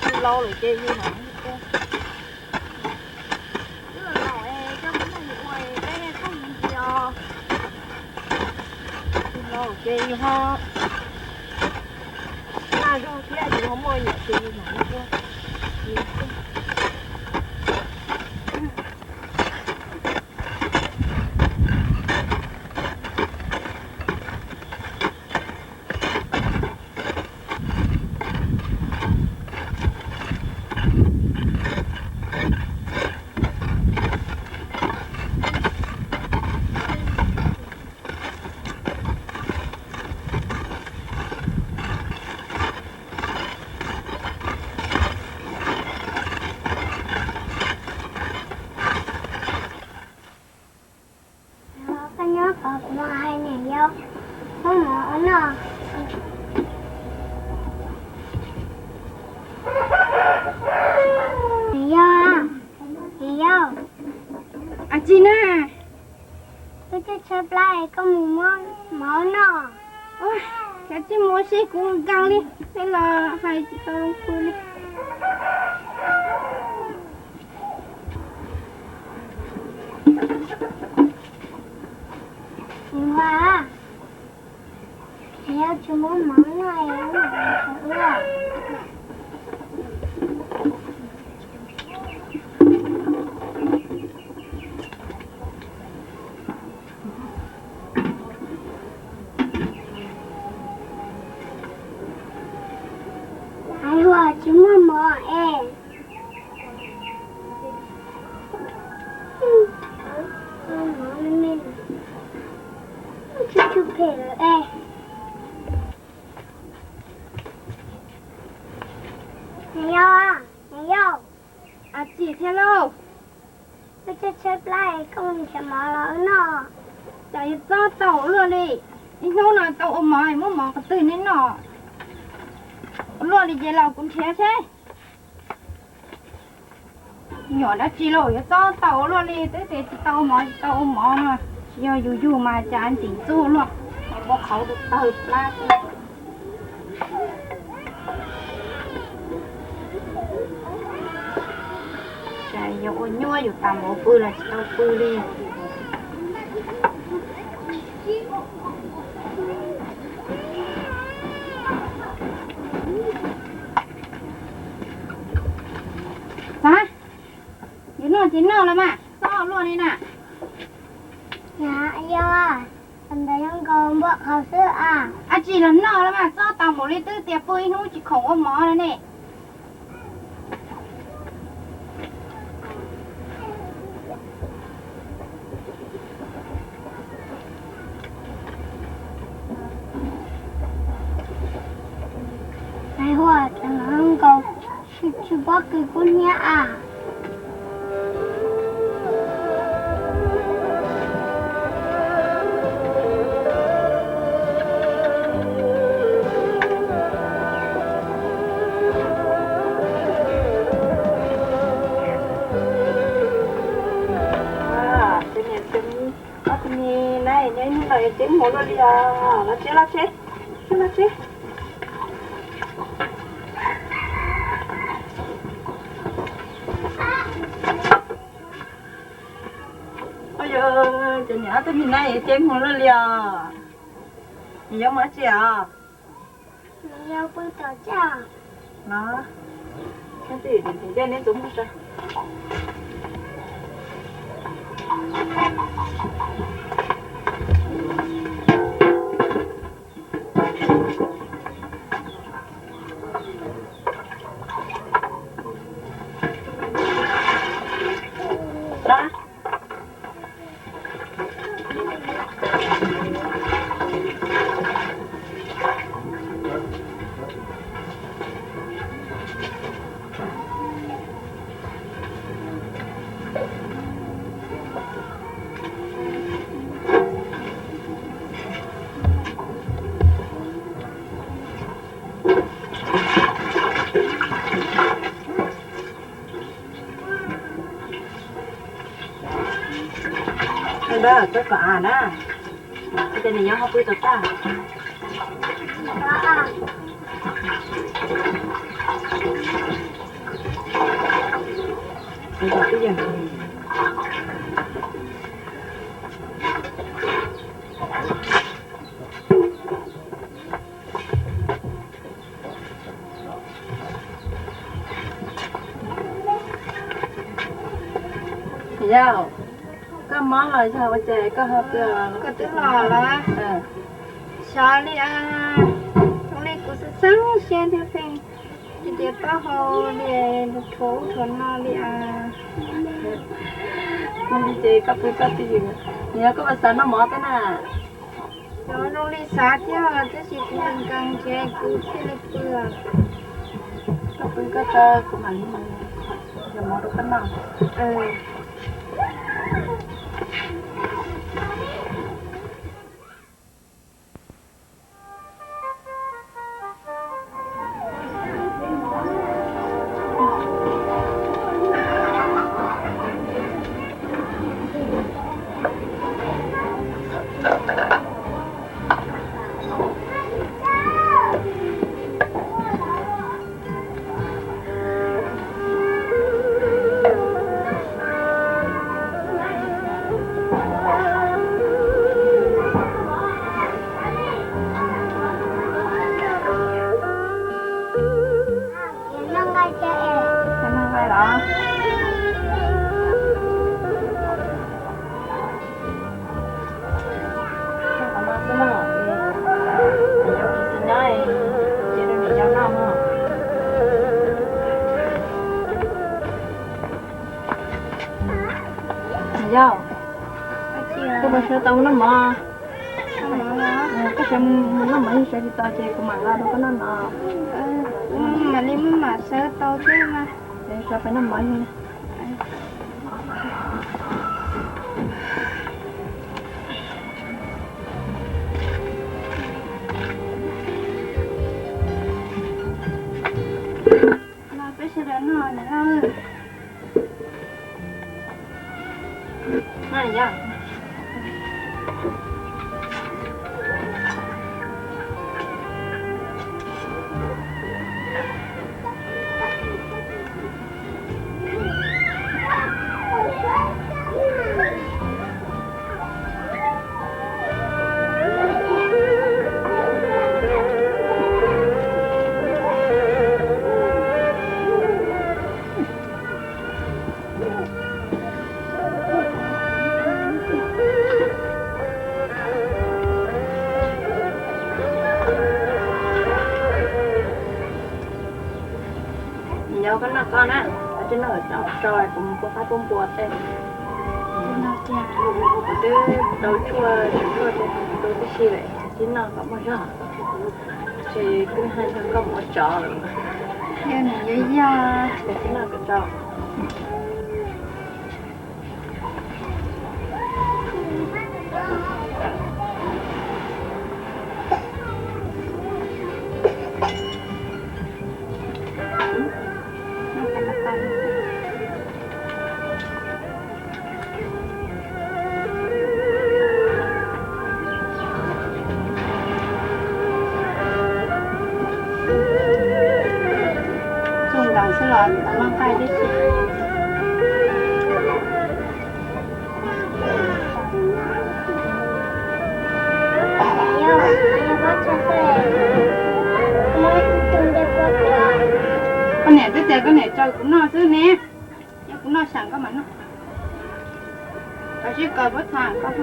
yus laus lawm ces yus mam li tuaj. Wb los laus es koj muab nrog yus ua peb phooj ywg ntxiv os. Yus laus ces yus ho mag zog thiab yus ho muaj yam ces yus mam li ua. Niam yau, niam yau. Ab tsi na? Wb twb tshaib plab es koj mus muab mov noj. Kav tsij mus seb kuv nkees li, tej los hais tsis tau zoo pw li. Niam yau, niam yau tsis muab mov noj es wb mam li sawv ua. Hais tias tsis muaj mov es. Tsis tshua phem lawm es. Niam yau, niam yau. Ab tsi thiab lauj? Wb tshaib tshaib plab es koj mus nrhiav mov los wb noj. Cas yuav txob tau ua luaj li? Ib hnub no tau ua mov es muab mov qhov twg neb noj? Ua luaj li ces los kuv nrhiav seb. Nyuam dab tsi lauj, yuav txob tau ua luaj li, twb tias tsis tau ua mov tsis tau ua mov no. Tsis yog yus yug mas cas ntxim ntxub luaj, muab qhauv rau tawg plab xwb. Cas yog ua nyuaj yus tas npaum pw los tsis tau pw li. Xav, yuav noj ces noj los mas, txob luaj li na. Niam yau, ntawd yog nkaus npua qhauv xwb a. Ab tsi los noj los mas, txob tau npaum li twb tias pw ib hnub tsis khoom ua mov no ne. Hais tias cov no nkaus, tsis paub kis kub hnyiab a. Ob tug me na, nyob ib hnub no yuav ceeb mov luaj li os. Los tsev, los tsev, los tsev. Ua yog, ces niam ob tug me na yuav ceeb mov luaj li os. Nws yuav mus dab tsi os? Nws yuav pw tom tsev. Los, neb twb yuav ceev ceev dej neb txuas mus saib. Ntawd txog kom av na, ces nws nyob hauv pw tau tag. Yog koj mob los yog ua cas koj ho pw? Koj twb los lawm. Xyov li as, zoo li kuv xav xav siab thiab pheej tsis tias taub hau li, rhuav ub rhuav no li as. Ua li ces koj pw koj twj ywm, yog koj puas xav noj mov thiab na? Xyov zoo li xav thiab tab sis kuv nkees nkees ces kuv thiaj li pw. Koj pw koj tso kuv mam li mus yog mov rau koj noj. Koj puas sawv tau mus noj mov? Koj sawv mus noj mov, yog sawv tsis tau ces kuv mam nqa rau koj noj no. Kuv mam li mam sawv tau thiab mas. Sawv pais noj mov. Peb sawv daws noj. Nyob koj noj koj na, koj tsis noj koj tso, kuv mus pua qab pua npua tej. Kuv twb tau tshuaj, tshuaj tej tu tib si lawm, tsis noj kom muaj zog. Ces twb hais yog koj mus ua tsov lawm. Yog nws yuav yog. Ces tsis noj koj tso. Txuj nkaus xwb los tau noj nqaij tib si. Koj niam twb tias koj niam tso kuv noj xwb ne, yog kuv noj xyaum koj mam noj. Koj sib kaw pob txha koj.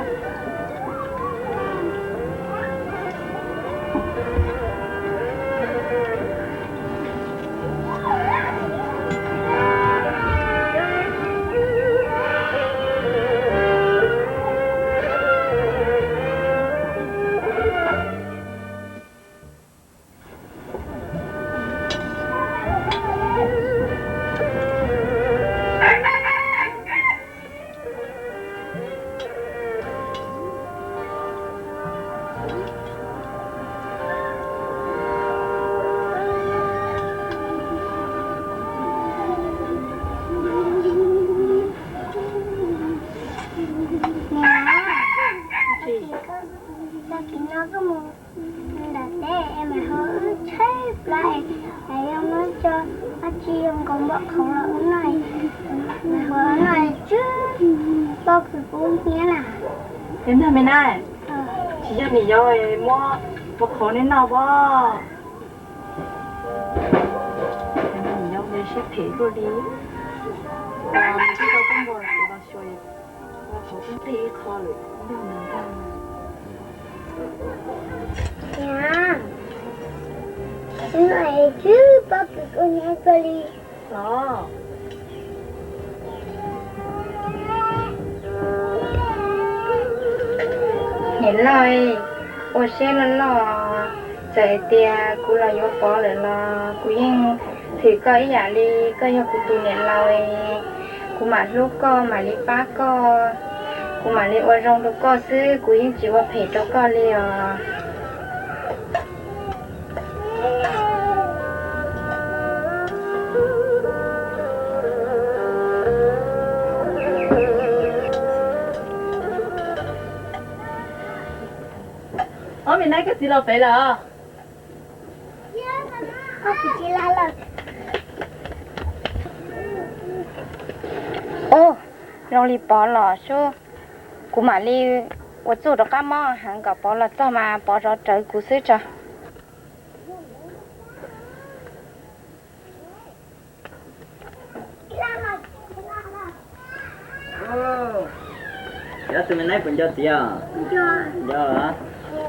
Ntawm teb es mas ho wb tshaib plab es, es yog muab cov dab tsi zoo nkaus npam qhauv los wb noj, mas ho noj tsw pob kws kub hnyiab na. Es nag me na, tsis yog niam yau muab npam qhauv nej noj pob. Niam yau siab phem luaj li, tsis tau kub npua los xyuas, npam qhauv twb nqig ib qho lawm, nrog nws ntag. Noj es tsw pob kws kub hnyiab kawg li. Los, niam loj, ua siab loj loj, txawm hais tias kuv los yuav Pov lawm los kuv yeej hwm koj ib yam li koj yog kuv tus niam laus. Kuv mam hlub koj, mam li pab koj, kuv mam li ua zoo rau koj xwb, kuv yeej tsis ua phem rau koj li os. Ob me na, koj txiv los pem lawm. Ub, zoo li Pov los sub, kuv mam li ua txuj rov qab mog, heev kom Pov los txog mas Pov zov rawv kuv xwb tso. Cov tus me neeb puas nco txiv os? Nco los,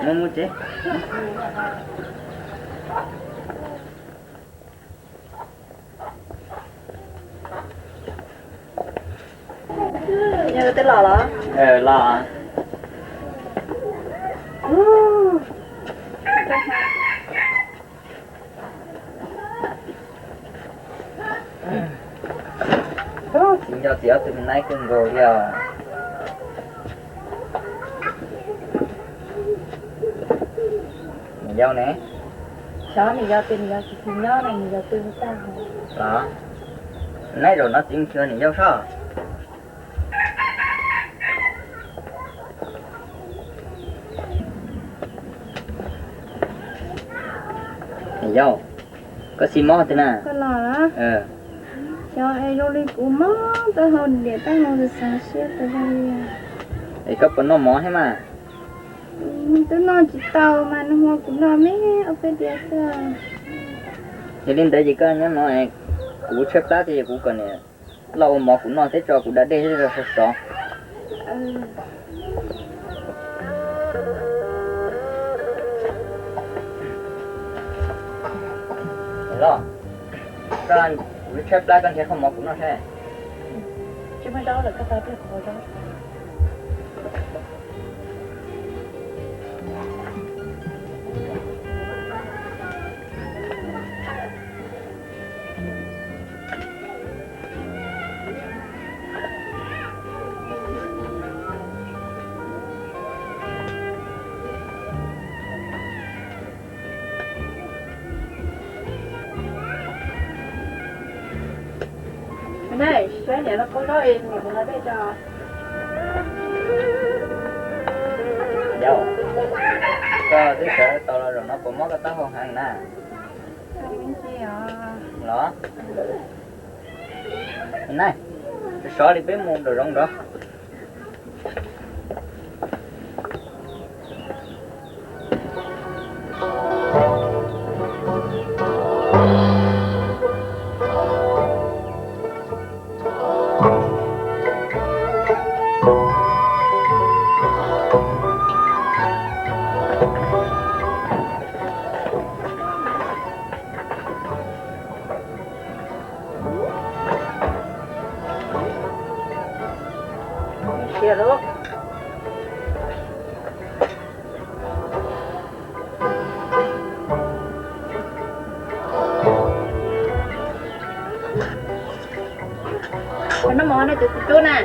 mus mus tsev. Yog Twb los los? Los. Txiv nco txiv ob tug me nyuam kawg nkaus li os. Niam yau ne? Xyov niam yau twg, niam yau tsis nyob no, niam yau twb tag. Los, neb zaum no txiv mus xyuas niam yau soj. Niam yau, koj xi mob twg na? Koj los? Xyov es zoo li kuv mob taub hau, diam taub hau xav siab tas zog li. Es koj puas noj mov thiab mas? Twb noj tsis tau mas nag hmo kuv noj me ob peb diav xwb. Yog li ntawd ces koj nyob no, kuv tshaib plab thiab, kuv kom niam loj ua mov kuv noj thiab tso kuv da dej sov sov. Los, kuv tshaib plab, koj nrhiav koj mov kuv noj seb. Saib niam no qaug zaub es niam mus no dej tso. Yau, koj twb sawv tau los zaum no puas mob koj taub hau heev na? Los, sov sov li peb mus nraum zoov nrov. Sia lawm. Noj mov no cov txiv tub na.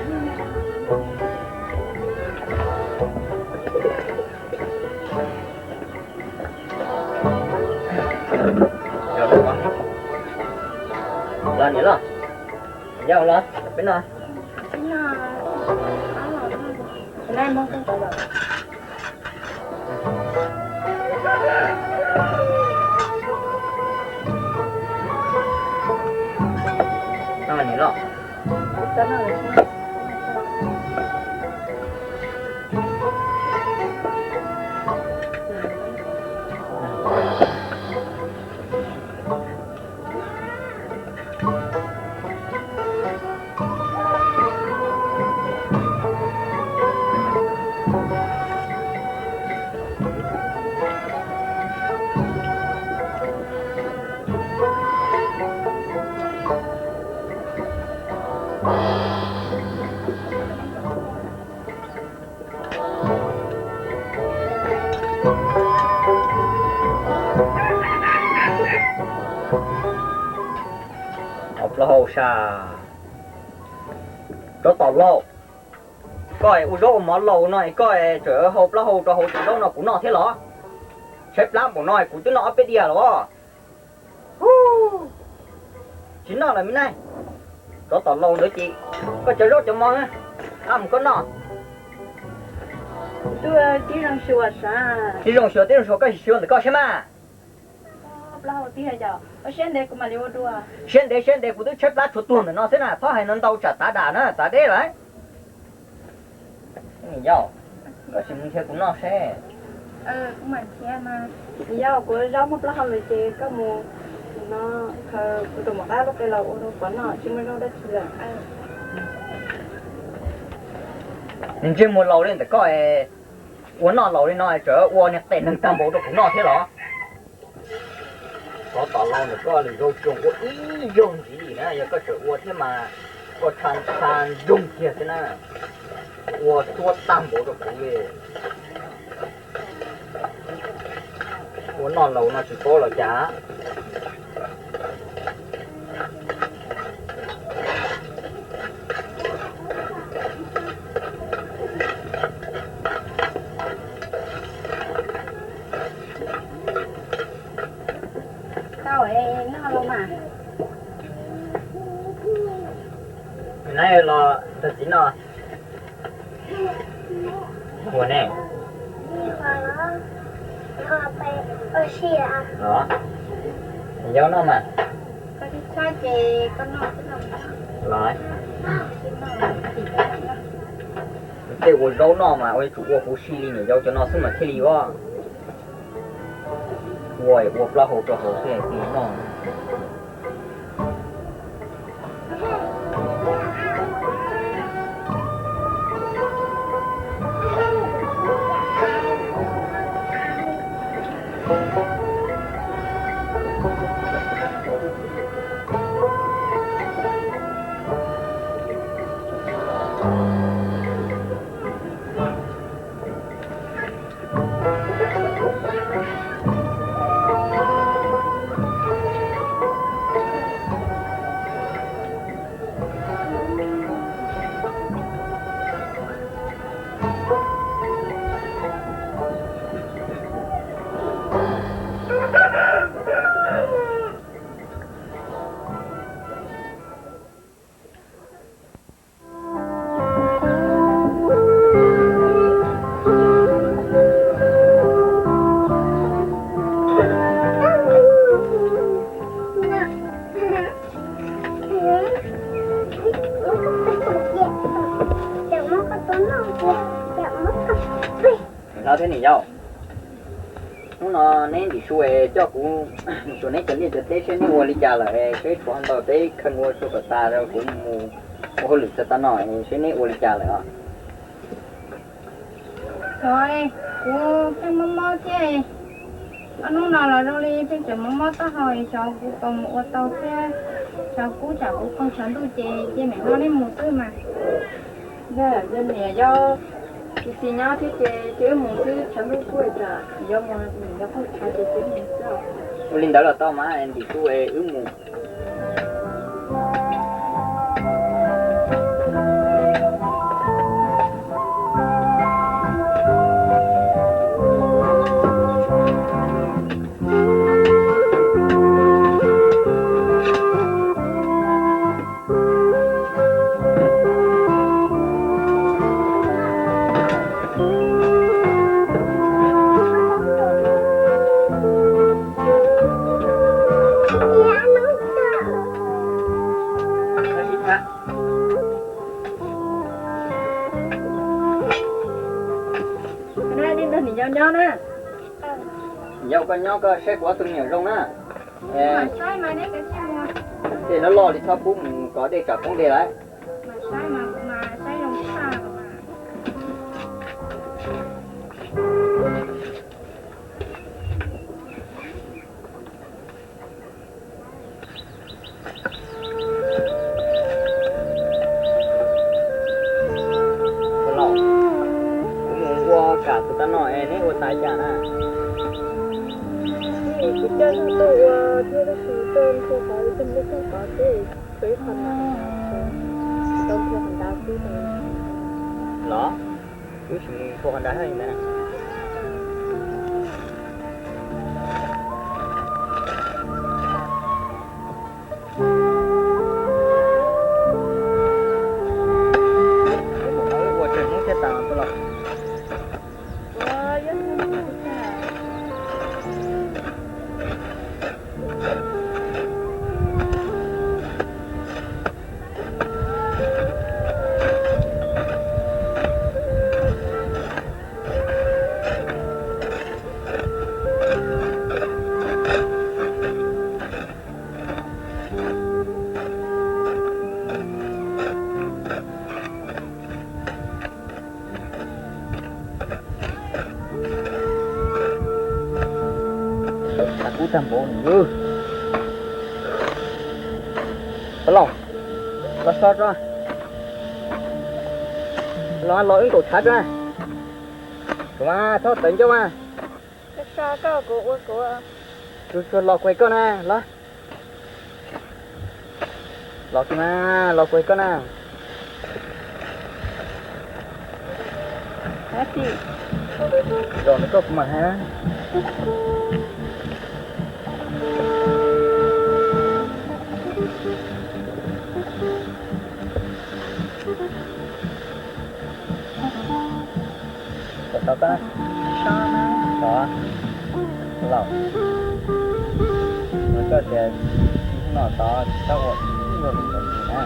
Los niam los, yau los peb no. Plaub hau sas, rov tom laus. Koj ua zaub ua mov laus no es koj tseem hau plaub hau rau hauv cov zaub no kuv noj thiab los? Tshaib plab npaum no kuv twb noj ob peb diav los. Tsis noj lawm me neeg. Rov tom laus ntawd ces koj cov zaub cov mov, mus koj noj. Tib zoo xyuas tib zoo xyuas, koj sim xyuas ntawm koj seb mas. Siab ntev siab ntev kuv twb tshaib plab tshuav tuag ntawm no xwb na, txhob hais no ntau tsam tav dam na tav deb lawm. Yau, koj sim mus nrhiav kuv noj seb. Yau, kuv zaub muaj plaub hau lawm ces koj mus no, khaws kuv tus maum dab lub qe los ua rau pov noj, tsis muaj zaub dab tsi lawm. Niag ntsej muag laus li ntawm koj, ua noj laus li no tseem ua niag qe neeg tag npaum rau kuv noj thiab los? Rov tom laus ntawm koj lwm zaug tsoom ua ib zaug ntxiv na, yog koj tseem ua thiab mas koj tsha ntsha nroog kiag xwb na. Ua tsuab tag npaum rau kuv li. Ua noj laus no tsis paub los cas. Tau, noj los mas. Neb los tag txiv no. Ua ne. Los, yau noj mas. Los, tej ua zaub noj mas ua tsum ua huv si li, niam yau cov no xwb mas thiaj li ua, ua ua plaub hau rau hauv xwb thiaj li noj. Hlob thiab niam yau, hnub no neb ntim su es coj kuv mus xyuas neb cov liaj cov teb seb neb ua li cas lawm, seb tshuav ntau peb kheej ua tshuav kom tas rau kuv mus ua hauj lwm txog tav no es seb neb ua li cas lawm os. Xyov, kuv pheej mob mob thiab. Ob hnub no los zoo li pheej tseem mob mob taub hau, xyov kuv puas mus ua tau thiab. Xyov kub tsam kuv qaug tshav ntuj ces cia niam hlob neb mus xwb mas. Yog niam yau tsis xis nyob thiab ces cia wb mus xwb, tshav ntuj kuj tsam yuav mus, niam yau qaug tshav ces cia wb mus xwb. Ua li ntawd los tau mas, ntim su es wb mus. Niam yau nyob na. Niam yau koj nyob koj saib kuv ob tug me nyuam zoo na. Tej no loj li txhob pub mus kov dej tsam poob dej lawm. Kuv mus ua kam tus tag no es neb ua tas cas na? Kuv coj zog tuaj ua thiab tab sis tuaj nrhiav qhov li coj nplej coj tod xwb, tshuav ib qho na, tau nrhiav qhov ntawd xwb. Los, wb sim mus tshuav qhov ntawd li ntawd. Ua tsawg hnub thiaj tas los? Kub tag npaum nws. Pab Lauj, los so tso. Los los wb nkaum tshav tso na. Kuv mas txhob tawv ncauj mas. Tsuag tsuag los kuv hais koj na los. Los kiag mas los kuv hais koj na. Zoo li koj kuv mam hais. Tau tau, tau laus, no koj tias hnub no tod tsis txhob ua ib zaug li ntawd na.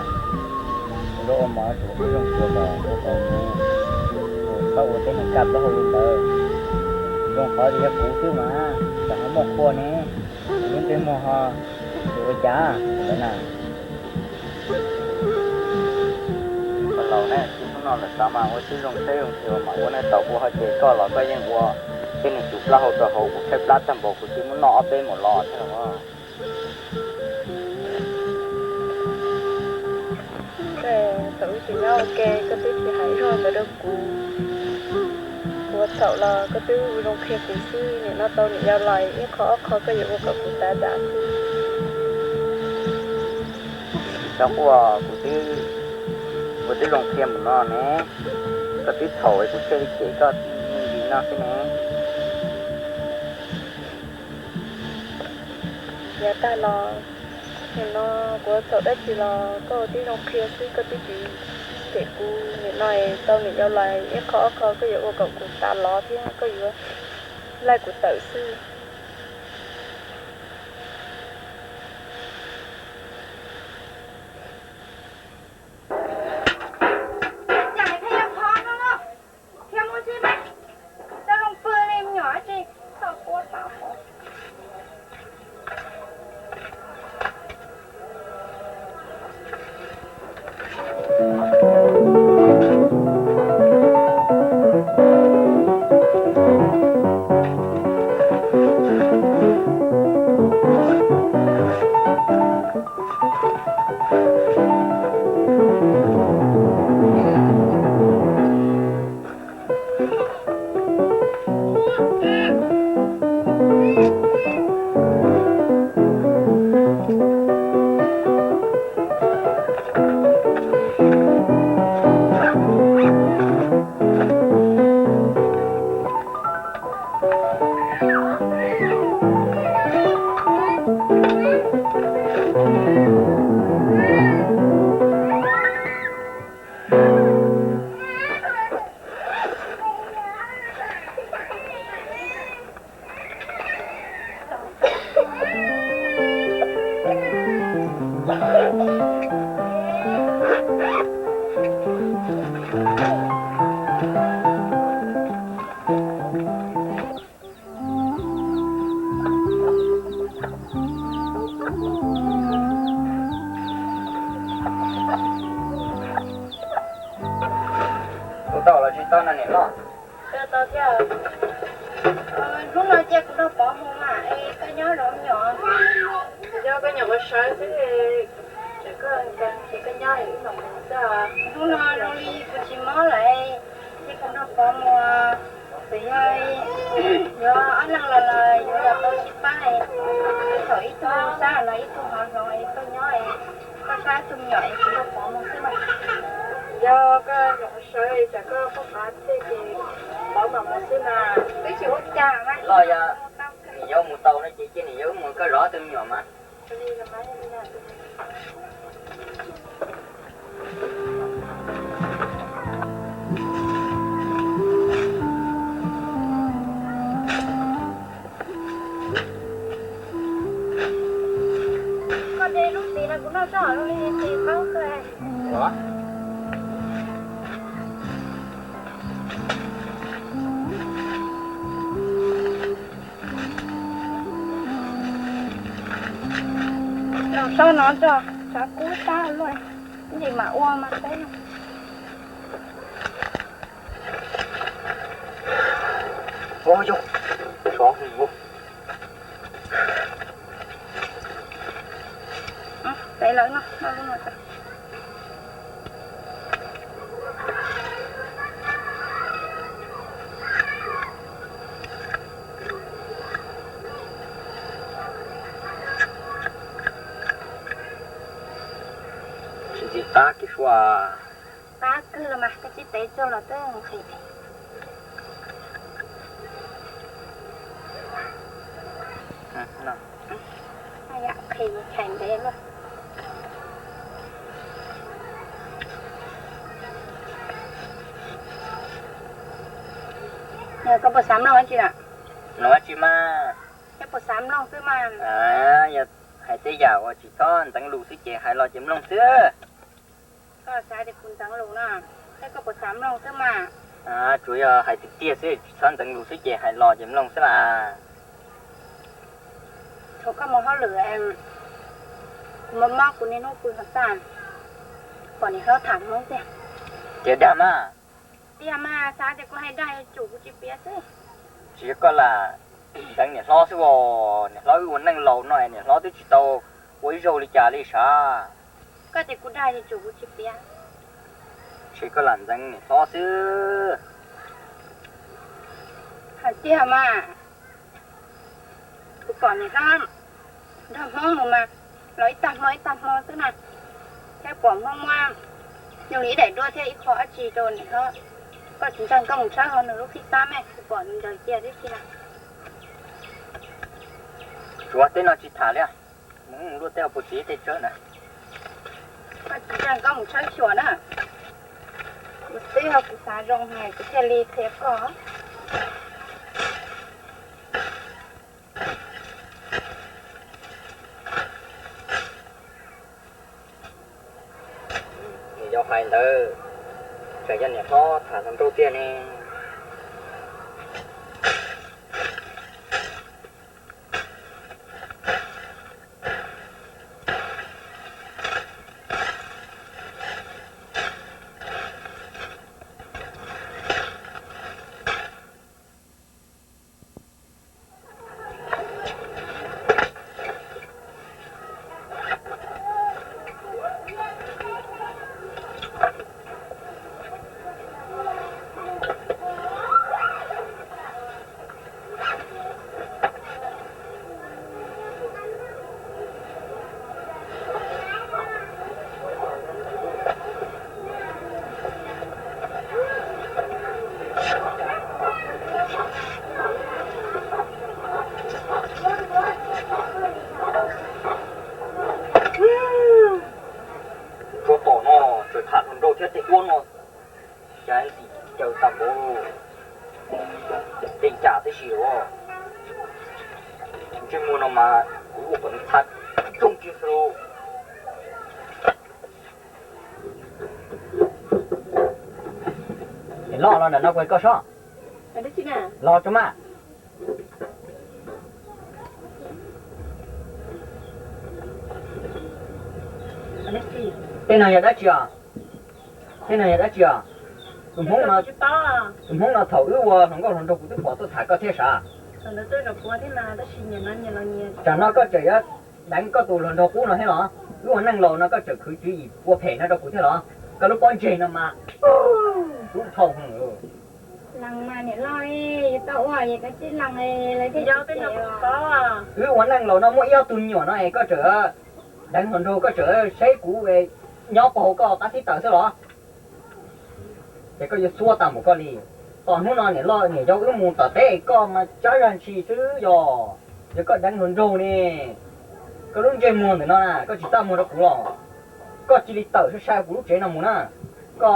Kuv yuav ua mov rau wb zoo tsuag kom ua kom kuv txhob ua tej neeg kaj plaub hau li ntawd. Zoo qhov tias yog kuv xwb mas, tsam ho muaj qhua ne, lub ntsej muag ho tsis ua cas ntawd na. Tau laus na, txij hnub no lawm tod mas ua tib zoo teb zoo chaw mas ua ne, tau ua ho ces koj los koj yeej ua tej neeg tsis plaub hau rau hauv, kuv tshaib plab tag npaum kuv twb muab noj ob peb mus los thiab los. Thaum wb tseem nyob ua ke koj twb tsis hais ib zaug ntawd rau kuv. Kuv ua txhaum los koj twb ua zoo qhia kuv xwb, nim no tau niam yau los ib qho ob qho koj yuav ua kom kuv tav dam xwb. Tsis tau quaj, kuv twb ua tib zoo qhia mus no ne, koj twb txhaum es kuv thiaj li cem koj me ntsis no xwb ne. Yav tag los, nim no kuv ua txhaum dab tsi los koj ua tib zoo qhia xwb, koj twb tsis cem kuv. Nim no es tau niam yau los ib qho ob qho koj yuav ua kom kuv tav los thiab koj yuav laij kuv tawm xwb. Cas thiaj yog qhov no no, thiab muab xwb na, tau zoo pw li me nyuam tsis txhob quaj tau. Kuv tau los tsis tau no niam loj? Tau thiab. Hnub no cia kuv nrog Pov mus mas es koj nyob zov me nyuam. Yog koj nyuam qhuav sawv xwb, koj nkees ces koj nyob wb mam mus xwb. Hnub no zoo li kuv tsis mob lawm, cia kuv nrog Pov mus. Txawm yog yuav ob leeg los los yuav los tau tsis pab, thaum ib tug sab los ib tug hov hloov es koj nyob, koj sab ib tug me nyuam es kuv nrog Pov mus xwb mas. Yog koj nyuam qhuav sawv tsam koj poj qav thiaj ces Pov mam mus xwb mas. Twb tsis ua cas mas. Los yog niam yau mus tau no ces cia niam yau mus, koj zov ob tug me nyuam mas. Koj de lub txiv no kuv noj tso, lub li txiv qaub kawg. Los so no tso, tshav kub tag luaj, ib ntsis mam ua mas teb no. Ua yog, sov hwv. Teb lawm no, noj lub no tso. Qab kiag sua. Qab kawg los mas, koj tsib tev txog los twb nqhis. Nqhis chais ntev luaj. Yog koj puas xav mloog dab tsi na? Mloog dab tsi mas? Yog puas xav mloog xwb mas. Yog hais tej yam uas tsis txhob ntxeev lus xwb ces hais los ces mloog xwb. Koj xav tias kuv ntxeev lus no, thiab koj puas xav mloog xwb mas? Tsuas yog hais tiag tiag xwb, tsis txhob ntxeev lus xwb ces hais los ces mloog xwb las. Thaum koj mus hauj lwm, kuv mob mob kuv niaj hnub pw hauv txaj, pom niam hlob tham Hmoob tiag. Tiag dag mas. Tiag mas, xav tias kuv hais dag yuav tsum kuv tsis piav xwb. Tsis yog koj lam ntxeev niam hlob xwb os, niam hlob wb ua neej laus no niam hlob twb tsis tau ua ib zaug li cas li sav. Koj tias kuv dag yuav tsum kuv tsis piav. Tsis koj lam ntxeev niam hlob xwb. Hais tiag mas. Kuv pom niam hlob nrog Hmoob mus mas los ib tag hmo ib tag hmo xwb na, thiab pom Hmoob muab zoo li ib daim duab thiab ib qho dab tsi rau niam hlob. Koj tsis ntseeg koj mus tshawb hauv nws lub phij xab mas, kuv pom nws ncaws cia tib si na. Tsuav tej no tsis tham li, mus luaj tej hauv paus txiv tej tsawb na. Koj tsis ntseeg koj mus tshawb xyuas na. Kuv twb yog kuv xav zoo hais kuv thiaj li qhia koj. Nws yog hais ntawd, tseem yog niam hlob tham hluas nraug tiag ne. Tsov tom no tseem tham hluas nraug thiab tej duab no, cas ntim caws tag npaum, tej cas tib si los. Ntsej muag no mas kuv ua kom nws txha rooj kiag xwb lauj. Es los los ntawm no kuv hais koj sob. Los tso mas. Tej no yog dab tsi os? Tej no yog dab tsi os? Tus Hmoob no, tus Hmoob no thaum wb ua hluas nkauj hluas nraug kuv twb pom tuaj tham koj thiab sav. Tsam no koj tseem yuav deev koj tus hluas nraug qub no thiab los? Wb ua neej laus no koj tseem khwv tswv yim ua phem no rau kuv thiab los? Koj lub pob ntseg no mas, lub thau hwv. Lees mas niam loj, yus tau ua es koj tsis lees, lawv thiaj tsis cem os. Wb ua neej laus no muaj ib ob tug me nyuam no es koj tseem deev hluas nraug, koj tseem saib kuv nyob puag hauv koj qab xib taws xwb los? Ces koj yuav xuab tag npaum koj li. Tom hnub no niam loj niam yau wb mus tom teb, koj mas tsab zag ntshis xwb yog. Yog koj deev hluas nraug ne, koj lub ntsej muag ntawm no na koj tsis txaj muag rau kuv los? Koj cia li tawm sai sai kuv lub tsev no mus na. Koj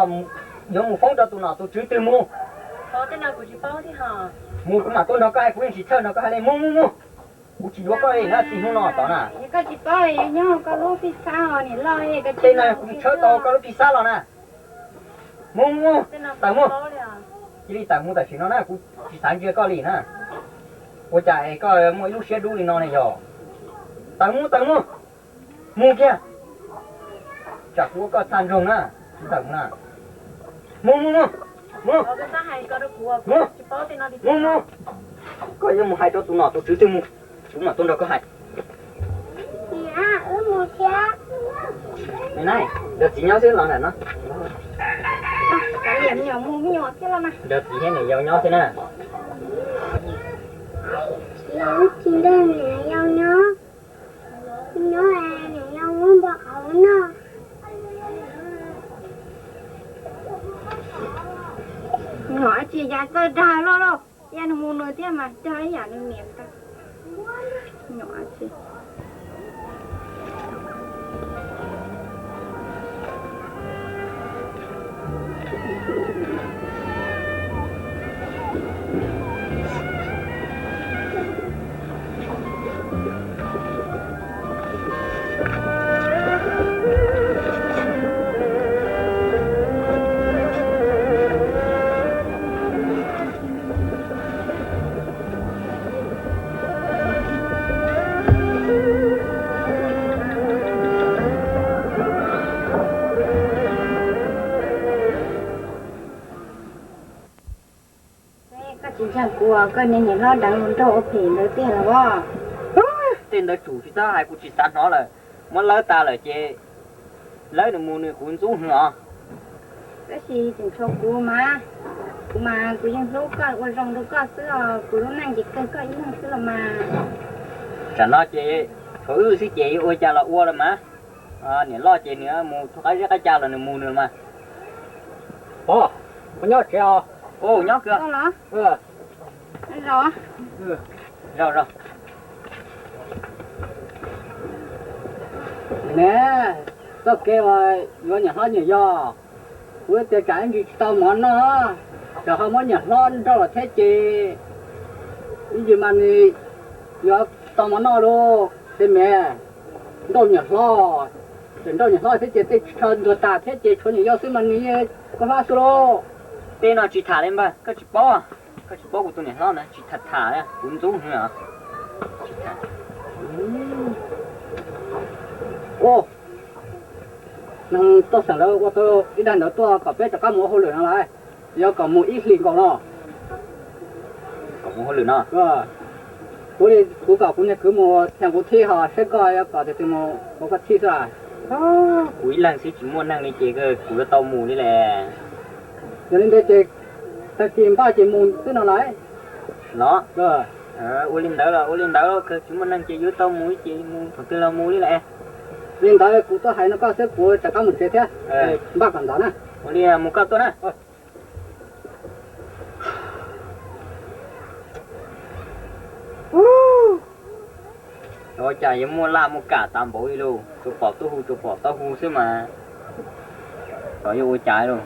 yuav mus foob rau tus nom tus tswv twg mus? Mus kuv mam tuaj nrog koj hais, kuv yeej tsis txhawj nrog koj hais li. Mus mus mus, kuv tsis yuav koj li na, txij hnub no tod na. Tej no kuv tsis tshawb tau koj lub phij xab los na. Mus mus mus, tawm mus. Cia li tawm mus tam sim no na, kuv tsis xav ntsia koj li na. Ua cas es koj muaj ib lub siab dub li no ne yog? Tawm mus tawm mus, mus kiag. Tsam kuv ua koj txaj nroog na, tsis tawm mus na. Mus mus mus, mus mus mus. Koj yuav mus hais rau tus nom tus tswv twg mus, kuv mam tuaj nrog koj hais. Nkawd txiv nyob xwb los ntawm no. Nkawd txiv thiab niam yau nyob xwb na. Tsis nrog niam yau nyob, nyob niam yau muab npua qhauv noj. Txawj dag loj loj, yam nws mus nws thiab mas dag ib yam nws niam ntag. Nyuam txiv. Koj tsis ntseeg kuv, koj niag niam hlob deev hluas nraug ua phem ntawd tiag los as? Tej ntawd tsum tsis txhob hais, kuv tsis xav hnov lawm. Muab lawv tas lawm ces lawv nws mus nws, kuv ntxub hwv os. Tab sis tseem tshuav kuv mas, kuv mas kuv yeej hlub koj ua zoo rau koj xwb os, kuv lub neej ces kawg koj ib leeg xwb los mas. Tsam no ces tshuav wb xwb ces yuav ua cas los ua los mas. Niam loj ces nws mus rau qab zeb qab ca los nws mus nws mas. Pog, koj nyob tsev os? Nyob kawg. Zos. Zos, zos. Ne, txoj kev uas yuav niam hlob niam yau, kuv tias tsam ib ntsis tsis tau mov noj, tsam ho muab niam hlob nrauj los thiab ces ib ntsis mas nws yuav tau mov noj lauj. Tej me nrauj niam hlob, tseem nrauj niam hlob thiab ces tej tsis tshua ntuag tas thiab ces tshuav niam yau xwb mas nws yeej koj hlob xwb lauj. Tej no tsis tham li npawg, koj tsis paub, koj tsis paub kuv tus niam hlob na, tsis tham tham, kuv ntxub hwv os. Neeg tuaj xeem lawv ua tau ib daim ntawv tuaj kom peb rov qab mus ua hauj lwm no lawm, yog kom mus ib hlis nkaus no. Kom mus hauj lwm no. Kuv li kuv kom kuv niag kwv mus thiab kuv thib ho saib koj yuav kom tiag tiag mus ua koj thib xwb. Kuv ib leeg xwb tsis muaj neeg li ces kuv yuav tau mus li lawm. Yog li ntawd ces tag kis npaj ces mus xwb no lawm. Los, ua li ntawd los ua li ntawd, kawg tsis muaj neeg ces yuav tau mus ces mus thaum twg los mus li lawm. Li ntawd kuv tuaj hais no koj xwb, kuv rov qab mus tsev thiab. Npaj kom ntxov na. Ua li mus koj tuaj na. Ua cas yuav muaj laj muaj kam tas npaum li lauj, tsuas pom taub hau tsuas pom taub hau xwb mas. Xyov yuav ua cas lauj.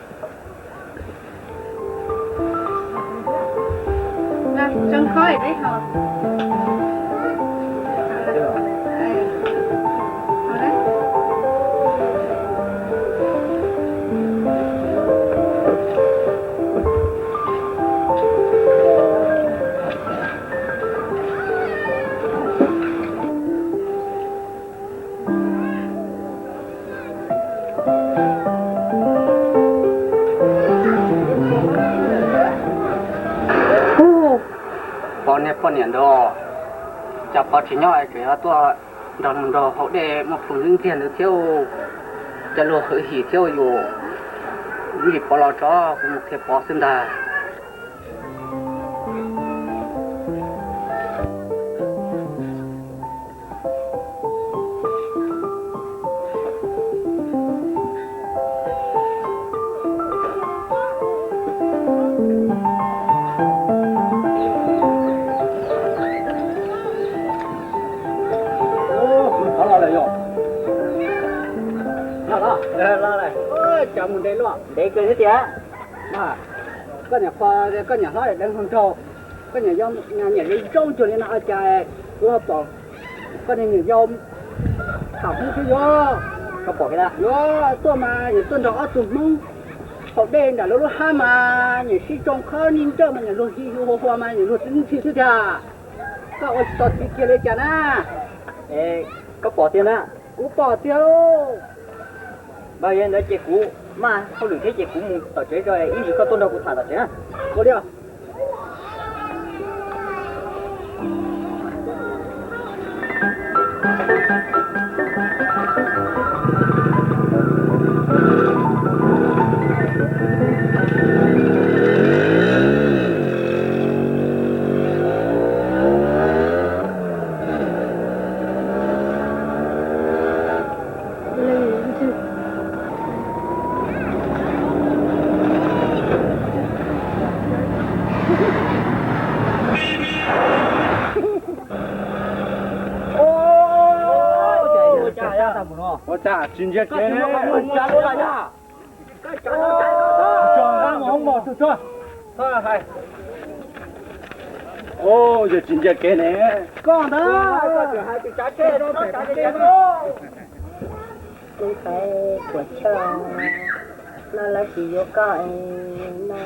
Pov niag poj niam ntawd, cas pov tsis nyob es tseem yuav tuaj nrog nraug haus dej muaj plhu ntxiag ntawd thiab, cas luag hwj him thiab yus. Ib ntsis pov los tso kuv mus qhia pov xwb ntag. Cov mus ntev luaj ntev kawg thiab tias. Koj niam qhuas, koj niam hlob deev hluas nraug, koj niam yau niam zoo cuag li no cas kuv pom koj niam yau tham Hmoob thiab yuav, yuav tuaj mas nyiam tuaj nrog ob tug Hmoob haus dej nram lawv lub hab mas nyiam sib tsoo khob nij nrawj mas nyiam luag hi hu hua hua mas nyiam luag tib ntxhi xwb tiag. Koj ua tsis tau txiv kiag li cas na? Koj pom tiag na? Kuv pom tiag. Npawg, yog li ntawd ces kuv maj hauj lwm thiab ces kuv mus tom tsev tso, ib ntsis koj tuaj nrog kuv tham tom tsev na. Ua li os. Ua cas tsis ntsia kev ne? Yog tsis ntsia kev ne, koj ntawd. Tus ntxhais puas chawj no lawv tsis yuav koj no,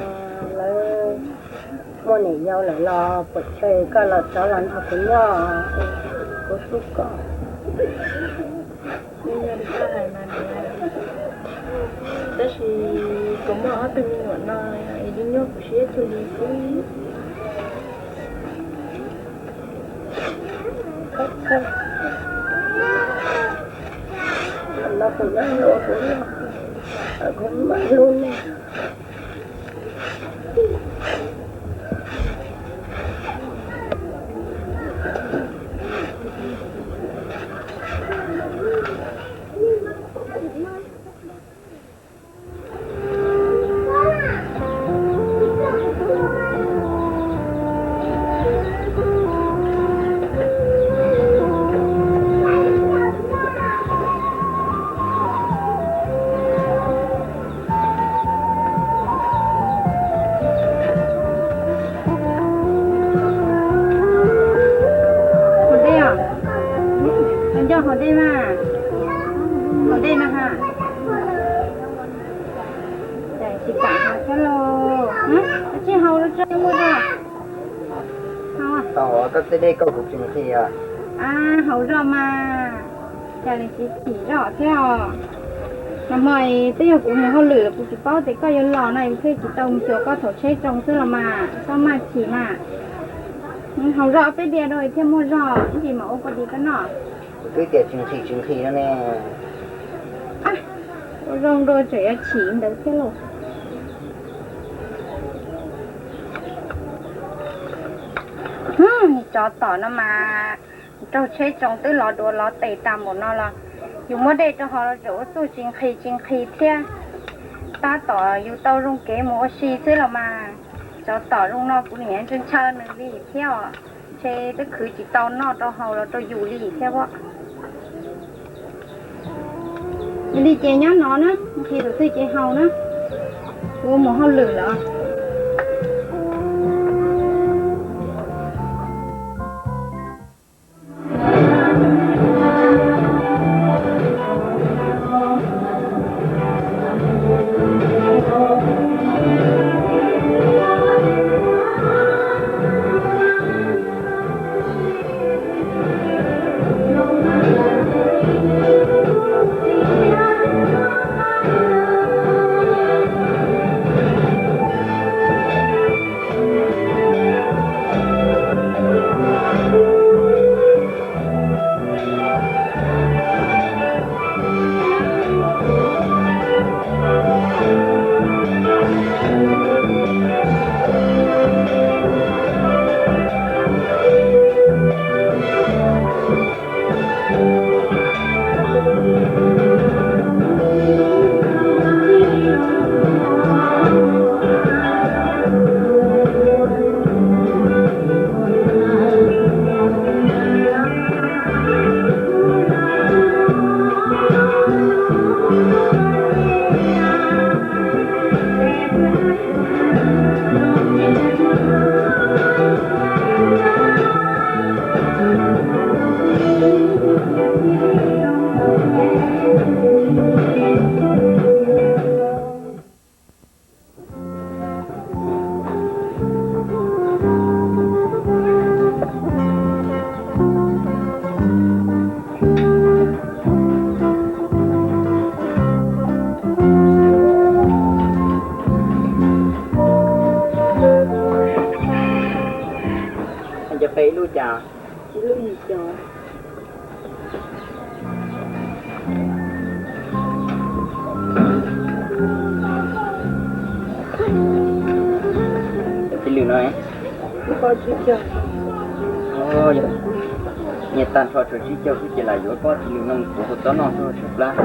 lawv muaj niam yau lawm los puas chawj koj los rov los nrog kuv nyob, kuv hlub koj. Tab sis kuv muaj ob tug me nyuam no es li nyuaj kuv siab cuag li xwb. Los kuv nyob hlub kuv, kuv mam hlub nej. Haus dej os, nco haus dej mas, haus dej no ha. Tsis kam haus thiab lauj, tsis haus los tso muaj zog. Tau, koj txij dej koj kuv tsis nqhis. Haus zog mas, cas li tsis chim zog thiab os. Nag hmo twb yog kuv mus hauj lwm los kuv tsis paub tias koj yuav los no, kuv thiaj tsis tau mus xyuas koj thaum tsheb tsoo xwb los mas, koj maj chim mas. Haus zog ob peb diav rau thiaj muaj zog ib ntsis mam ua kua dis koj noj. Kuv twb tias tsis nqhis tsis nqhis no ne. Ua zoo dua tseem yuav chim ntawd thiab lauj. Tsov tom no mas, raug tsheb tsoo twb lov duav lov tes tas npaum no los yus muab dej rau haus los tseem ua txuj tsis nqhis tsis nqhis thiab. Tab tom yus tau zoo kev mus ua si xwb los mas, tsov tom zoo no kuv nim ntshaw ntshaw nws li thiab os. Ntshe twb khwv tsis tau noj rau haus los rau yus li thiab as. Yog li ces nyob no na, nqhis tus twg ces haus na, kuv mus hauj lwm lawm. Cov qe ib lub cas? Ib lub yim caum. Cov tsib lwm no, nyiaj tag nrho tshuav tsib caug xwb ces lam yuav koj tsib lwm no mus kuv hauv tsob noj xwb tshaib plab.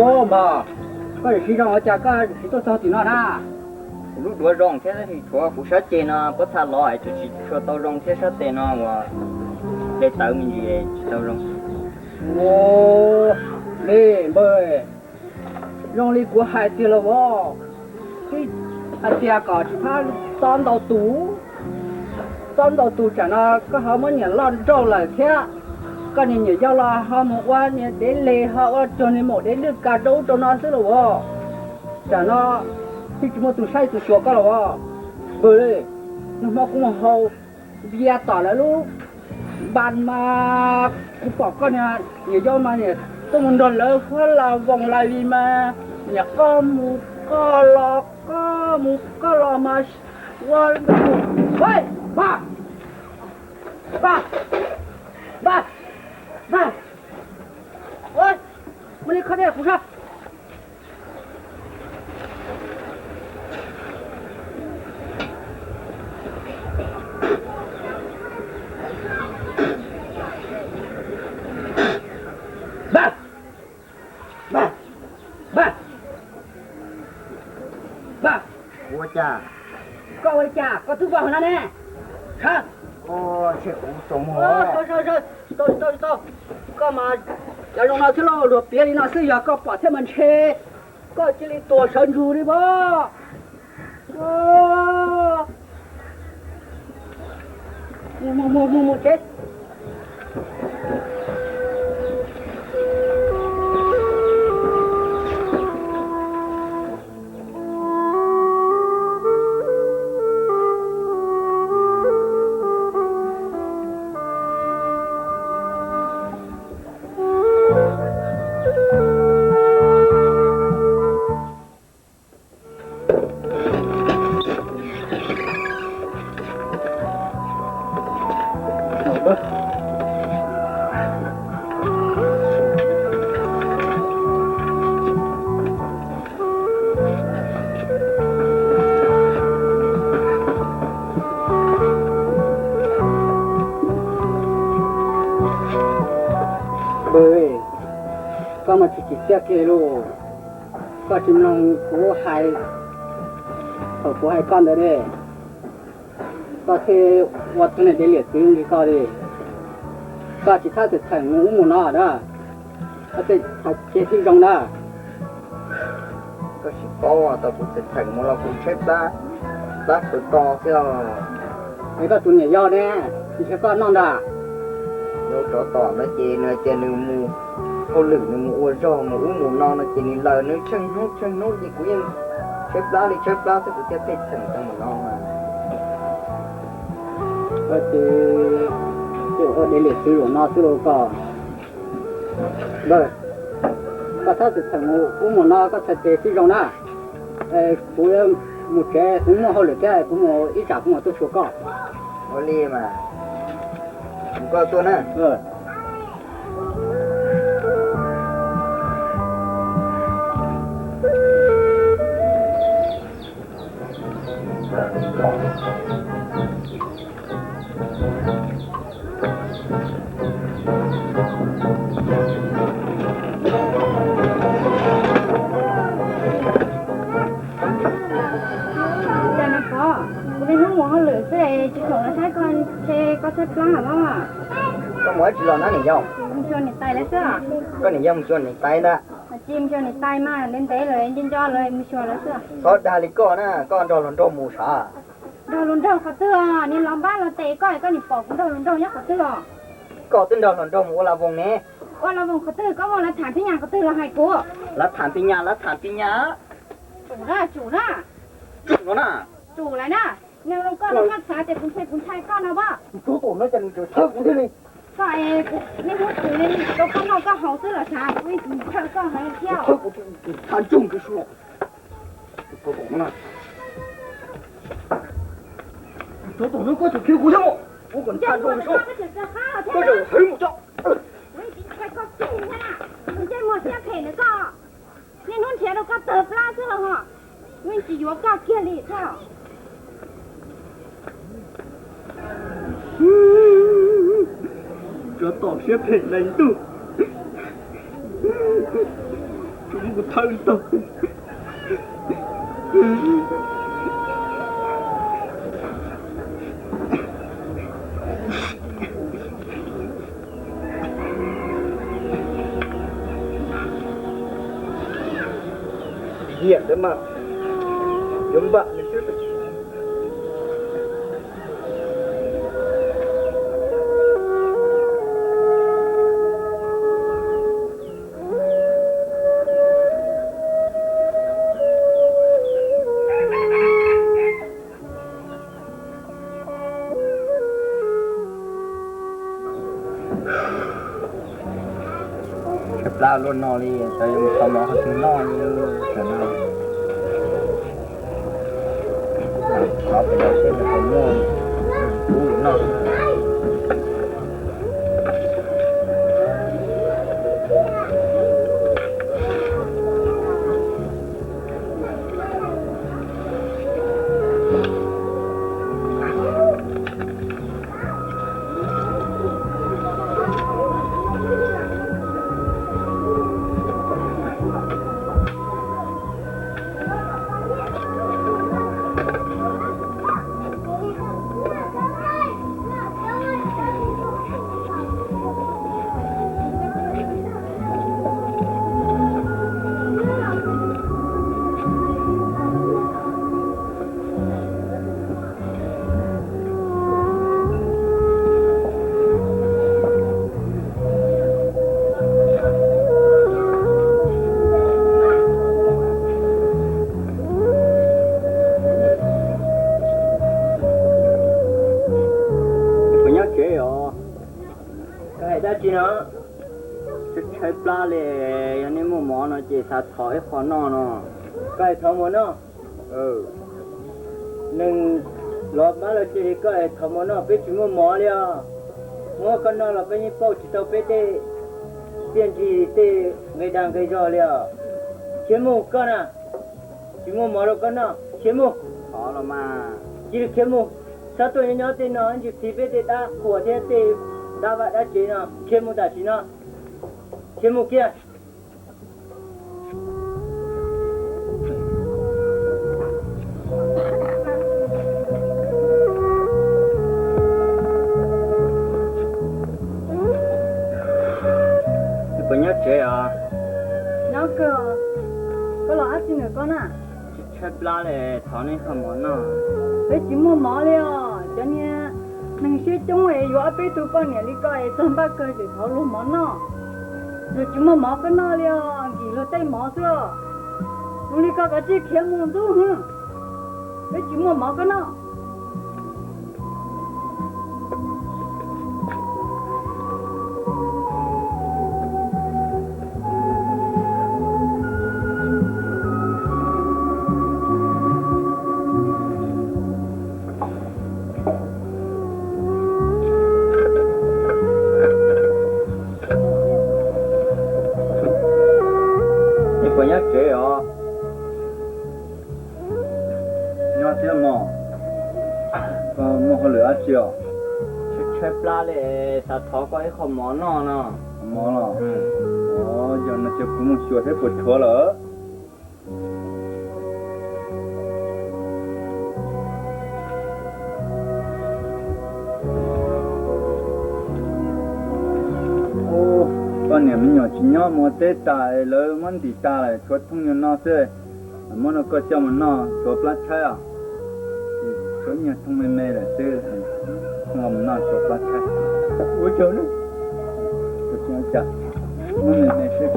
Ua mas, koj yuav siv zoo ua cas koj siv tuaj txog tim no na? Kuv lub duav zoo thiab tab sis tshuav kuv sab ceg no pob txha lov es tseem tsis tshua tau zoo thiab sab tes no uas hle tawv me ntsis tsis tau zoo. Ua li npawg, zoo li kuv hais tiag los as, hais tias kom tsis txhob txob ntau tus, txob ntau tus tsam no koj ho muab niam loj nrauj lawm thiab. Koj niag niam yau los ho mus ua niag dev les, ho ua cuag niag maum dev lwj ka rau ub rau no xwb los as. Tsam no twb tsis muaj tus saib tus xyuas koj los as. Npawg, nag hmo kuv mus haus npias tom lawv lub npas mas kuv pom koj niag niam yau mas niam tuaj mus nrog lawv huab las voos las li mas niam qoj mus qoj los qoj mus qoj los mas ua, npawg, npawg, npawg, muab li kho dej kuv sab. Npawg, npawg, npawg, npawg, ua cas? Koj ua li cas koj twb vau no ne? Sawv, sawv, sawv, tsis tau, tsis tau. Koj mas cov zoo no thiab lauj, luag piav li no xwb, yog koj pom thiab mas ntshe koj cia li tuag sawv ntsug li mas. Mus, mus, mus, mus tsev. Npawg, koj mas tsis tsim txiaj kiag lauj. Koj tsis mloog kuv hais, thaum kuv hais koj ntawd ne, koj thiaj ua tug niag dev liam txwv li koj li. Koj tsis txhob txheem mus ub mus no na, koj thiaj hais tias tsis zoo na. Koj tsis paub, tau kuv txheem txheem mus los kuv tshaib plab, plab qhwv to xwb os. Es koj tus niam yau ne, ntshe koj noj ntag. Yau tsov tom no ces nws hais tias nws mus hauj lwm, nws mus ua zog mus ub mus no no ces nws laws nws tsheej hnub tsheej hnub ces kuv yeej tshaib plab li tshaib plab xwb, kuv thiaj pheej txheem tau mus no mas. Koj ces ua dev liam txwv zaum no xwb los koj. Npawg, koj txhob txheem mus ub mus no, koj txhais tes tsis zoo na. Kuv mus tsev, kuv muaj hauj lwm thiab, kuv mus ib tsam kuv mam tuaj xyuas koj. Ua li mas, kuv koj tuaj na. Cas no koj, kuv niaj hnub mus hauj lwm xwb tsis khoom los saib koj, ntshe koj tshaib plab los. Koj mus ua dab tsi los na niam yau? Mus xyuas niam tais lawv xwb. Koj niam yau mus xyuas niam tais ntag. Tsis mus xyuas niam tais mas ntev ntev lawm, nco nco lawv, mus xyuas lawv xwb. Txhob dag li koj na, koj nrog hluas nraug mus sav? Nrog hluas nraug qhov twg os, niag los npab los tes koj, koj nim pom kuv nrog hluas nraug nyob qhov twg os? Koj twb nrog hluas nraug mus ua las voos ne. Ua las voos qhov twg, koj muaj lawv tham phij nyas qhov twg los hais kuv. Lawv tham phij nyas, lawv tham phij nyas. Tsum na, tsum na. Tsum no na. Tsum lawm na. Niag zoo koj no koj xav tias kuv ntshai, kuv ntshai koj no pob? Koj es niaj hnub twg li rau koj noj koj haus xwb los xav kuv ib txwm ntshai koj heev thiab. Koj tsis khiav kuv thiab, kuv kom ntshai koj, koj tsis ntshai koj kiag li thiab na. Kuv ntsej muag siab phem ntawm koj, niaj hnub nrhiav rau koj tawg plab xwb los ho, kuv yeej tsis yuav koj kiag li thiab. Tsov tom siab phem lees ntuj, tsuas muab kuv thawb tag. Nyiam ntawd mas yuav npam nws xwb. Tshaib plab luaj no li, xyov yuav mus thov mov qhov twg noj li tam no. Thov pem no seb puas muaj kub noj. Puas nyob tsev os? Koj hais dab tsi no? Tshaib plab li, yog nej muaj mov no ces xav thov ib qho noj no. Koj hais thov mov noj? Neeg los pab los tsev li koj hais thov mov noj, peb tsis muaj mov li os. Muab koj noj los peb yeej pauj tsis tau peb tej txiaj ntsig tej nqi dag nqi zog li os. Khiav mus koj na, tsis muaj mov rau koj noj, khiav mus. Cia li khiav mus, txhob tuaj nyob nyob tej no ntsis phiv peb tej dab qhuas thiab tej dab vaj dab tsev no, khiav mus tam sim no, khiav mus kiag. Puas nyob tsev os? Nyob kawg. Koj los dab tsi ntawm koj na? Tshaib plab li, thov nej qho mov noj. Peb tsis muaj mov li os, cov niag neeg siab coob es yuav ob peb tug poj niam li koj es txog npaj kawg tseem thov luag mov noj. Luag tsis muaj mov koj noj li os, nkim luag tej mov xwb os. Luag li koj kav tsij khiav mus ntxub hwv, peb tsis muaj mov koj noj. Nej puas nyob tsev os? Nyob thiab mog. Koj muaj hauj lwm dab tsi os? Tshaib plab li, xav thov koj ib qho mov noj no. Mov los? Yog no ces kuv mus xyuas seb puas tshuav lawm. Koj niam me nyuam tsis nyob mus ua teb tas, lawv muab ntim tas lawm, tshuav thooj nyuag no xwb. Muab rau koj coj mus noj, tshuav plab tshaib os. Tshuav nyuag thooj me me lawm xwb, mus noj tshuav plab tshaib. Ua tsaug na. Muab me me xwb.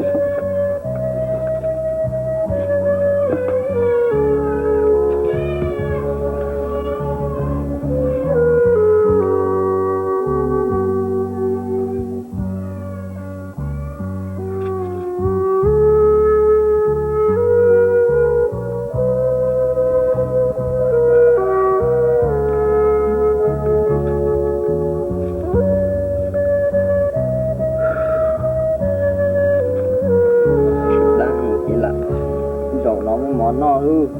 Lab mus ib lam, zaum no muaj mov noj lawm.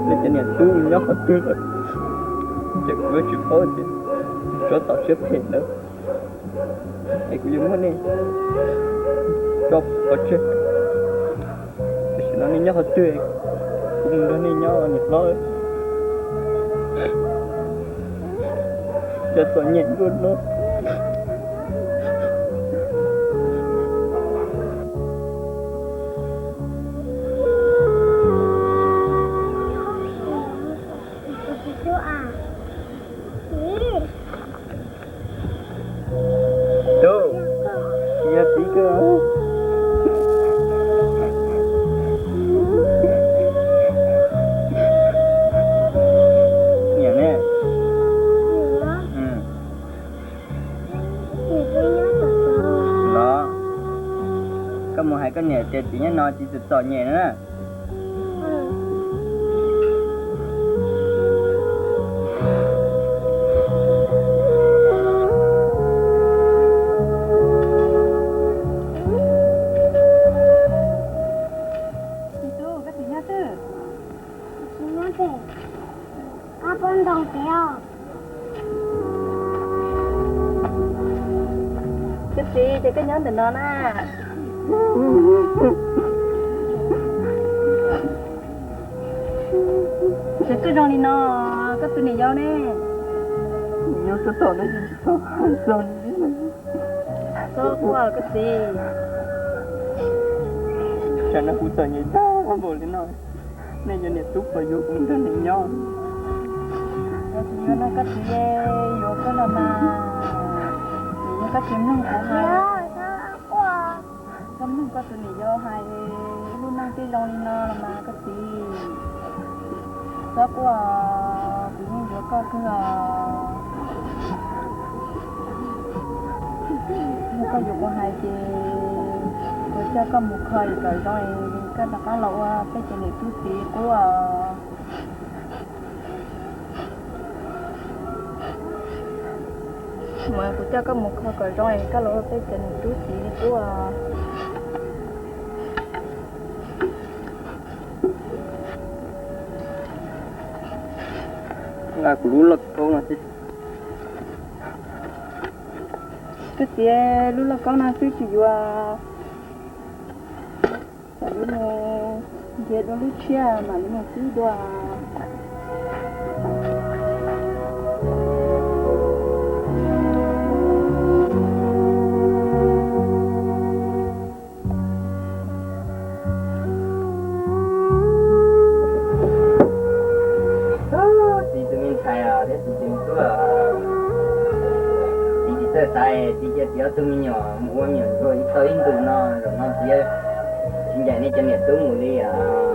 Nej cov niam tub nyob qhov twg lawm? Ces kuv yuav tsis paub tias tsov tom siab phem ntawd es kuv yuav muab nej tso pov tseg. Tam sim no nej nyob qhov twg, kuv mus nrog nej nyob niam hlob. Cov txom nyem ntuj no. Tub, yog txiv koj. Niam ne? Los, koj mus hais koj niam tias txiv nyob no txiv txom txom nyem na. Tub, koj txiv nyob twg? Koj txiv ces koj nyob ntawm no na. Ces koj zoo li no, koj tus niam yau ne? Niam yau tau tom no tsis tau zoo li. Koj ua koj txiv. Tsam no kuv txom nyem tag npaum li no, nej cov niam tub puas yuav kuv nrog nej nyob? Yog tsis yuav no koj txiv, yuav koj los mas, yog koj tsis mloog kuv hais. Koj mloog koj tus niam yau hais, lub neej twb zoo li no los mas koj txiv. Txhob quaj, kuv yeej yuav koj kawg os. Yog koj yuav kuv hais ces kuv coj koj mus kho kom zoo, koj rov qab los ua peb cov niam tub txiv qub os. Mas kuv coj koj mus kho kom zoo es koj los ua peb cov niam tub txiv li qub os. Nqa kuv lub lauj kaub no xwb. Koj txiv, lub lauj kaub no xwb tsis yuav. Kom li mus nrhiav dua lub tshiab mam li mus xwb dua. Txiv tus me ntxhais os thiab txiv tus me tub os, txiv tsis txawj xav, txiv cia txiv ob tug me nyuam mus ua me nyuam ntsuag ib tau ib ntus no, zaum no txiv tsis ncaim nej cov niam tub mus li os.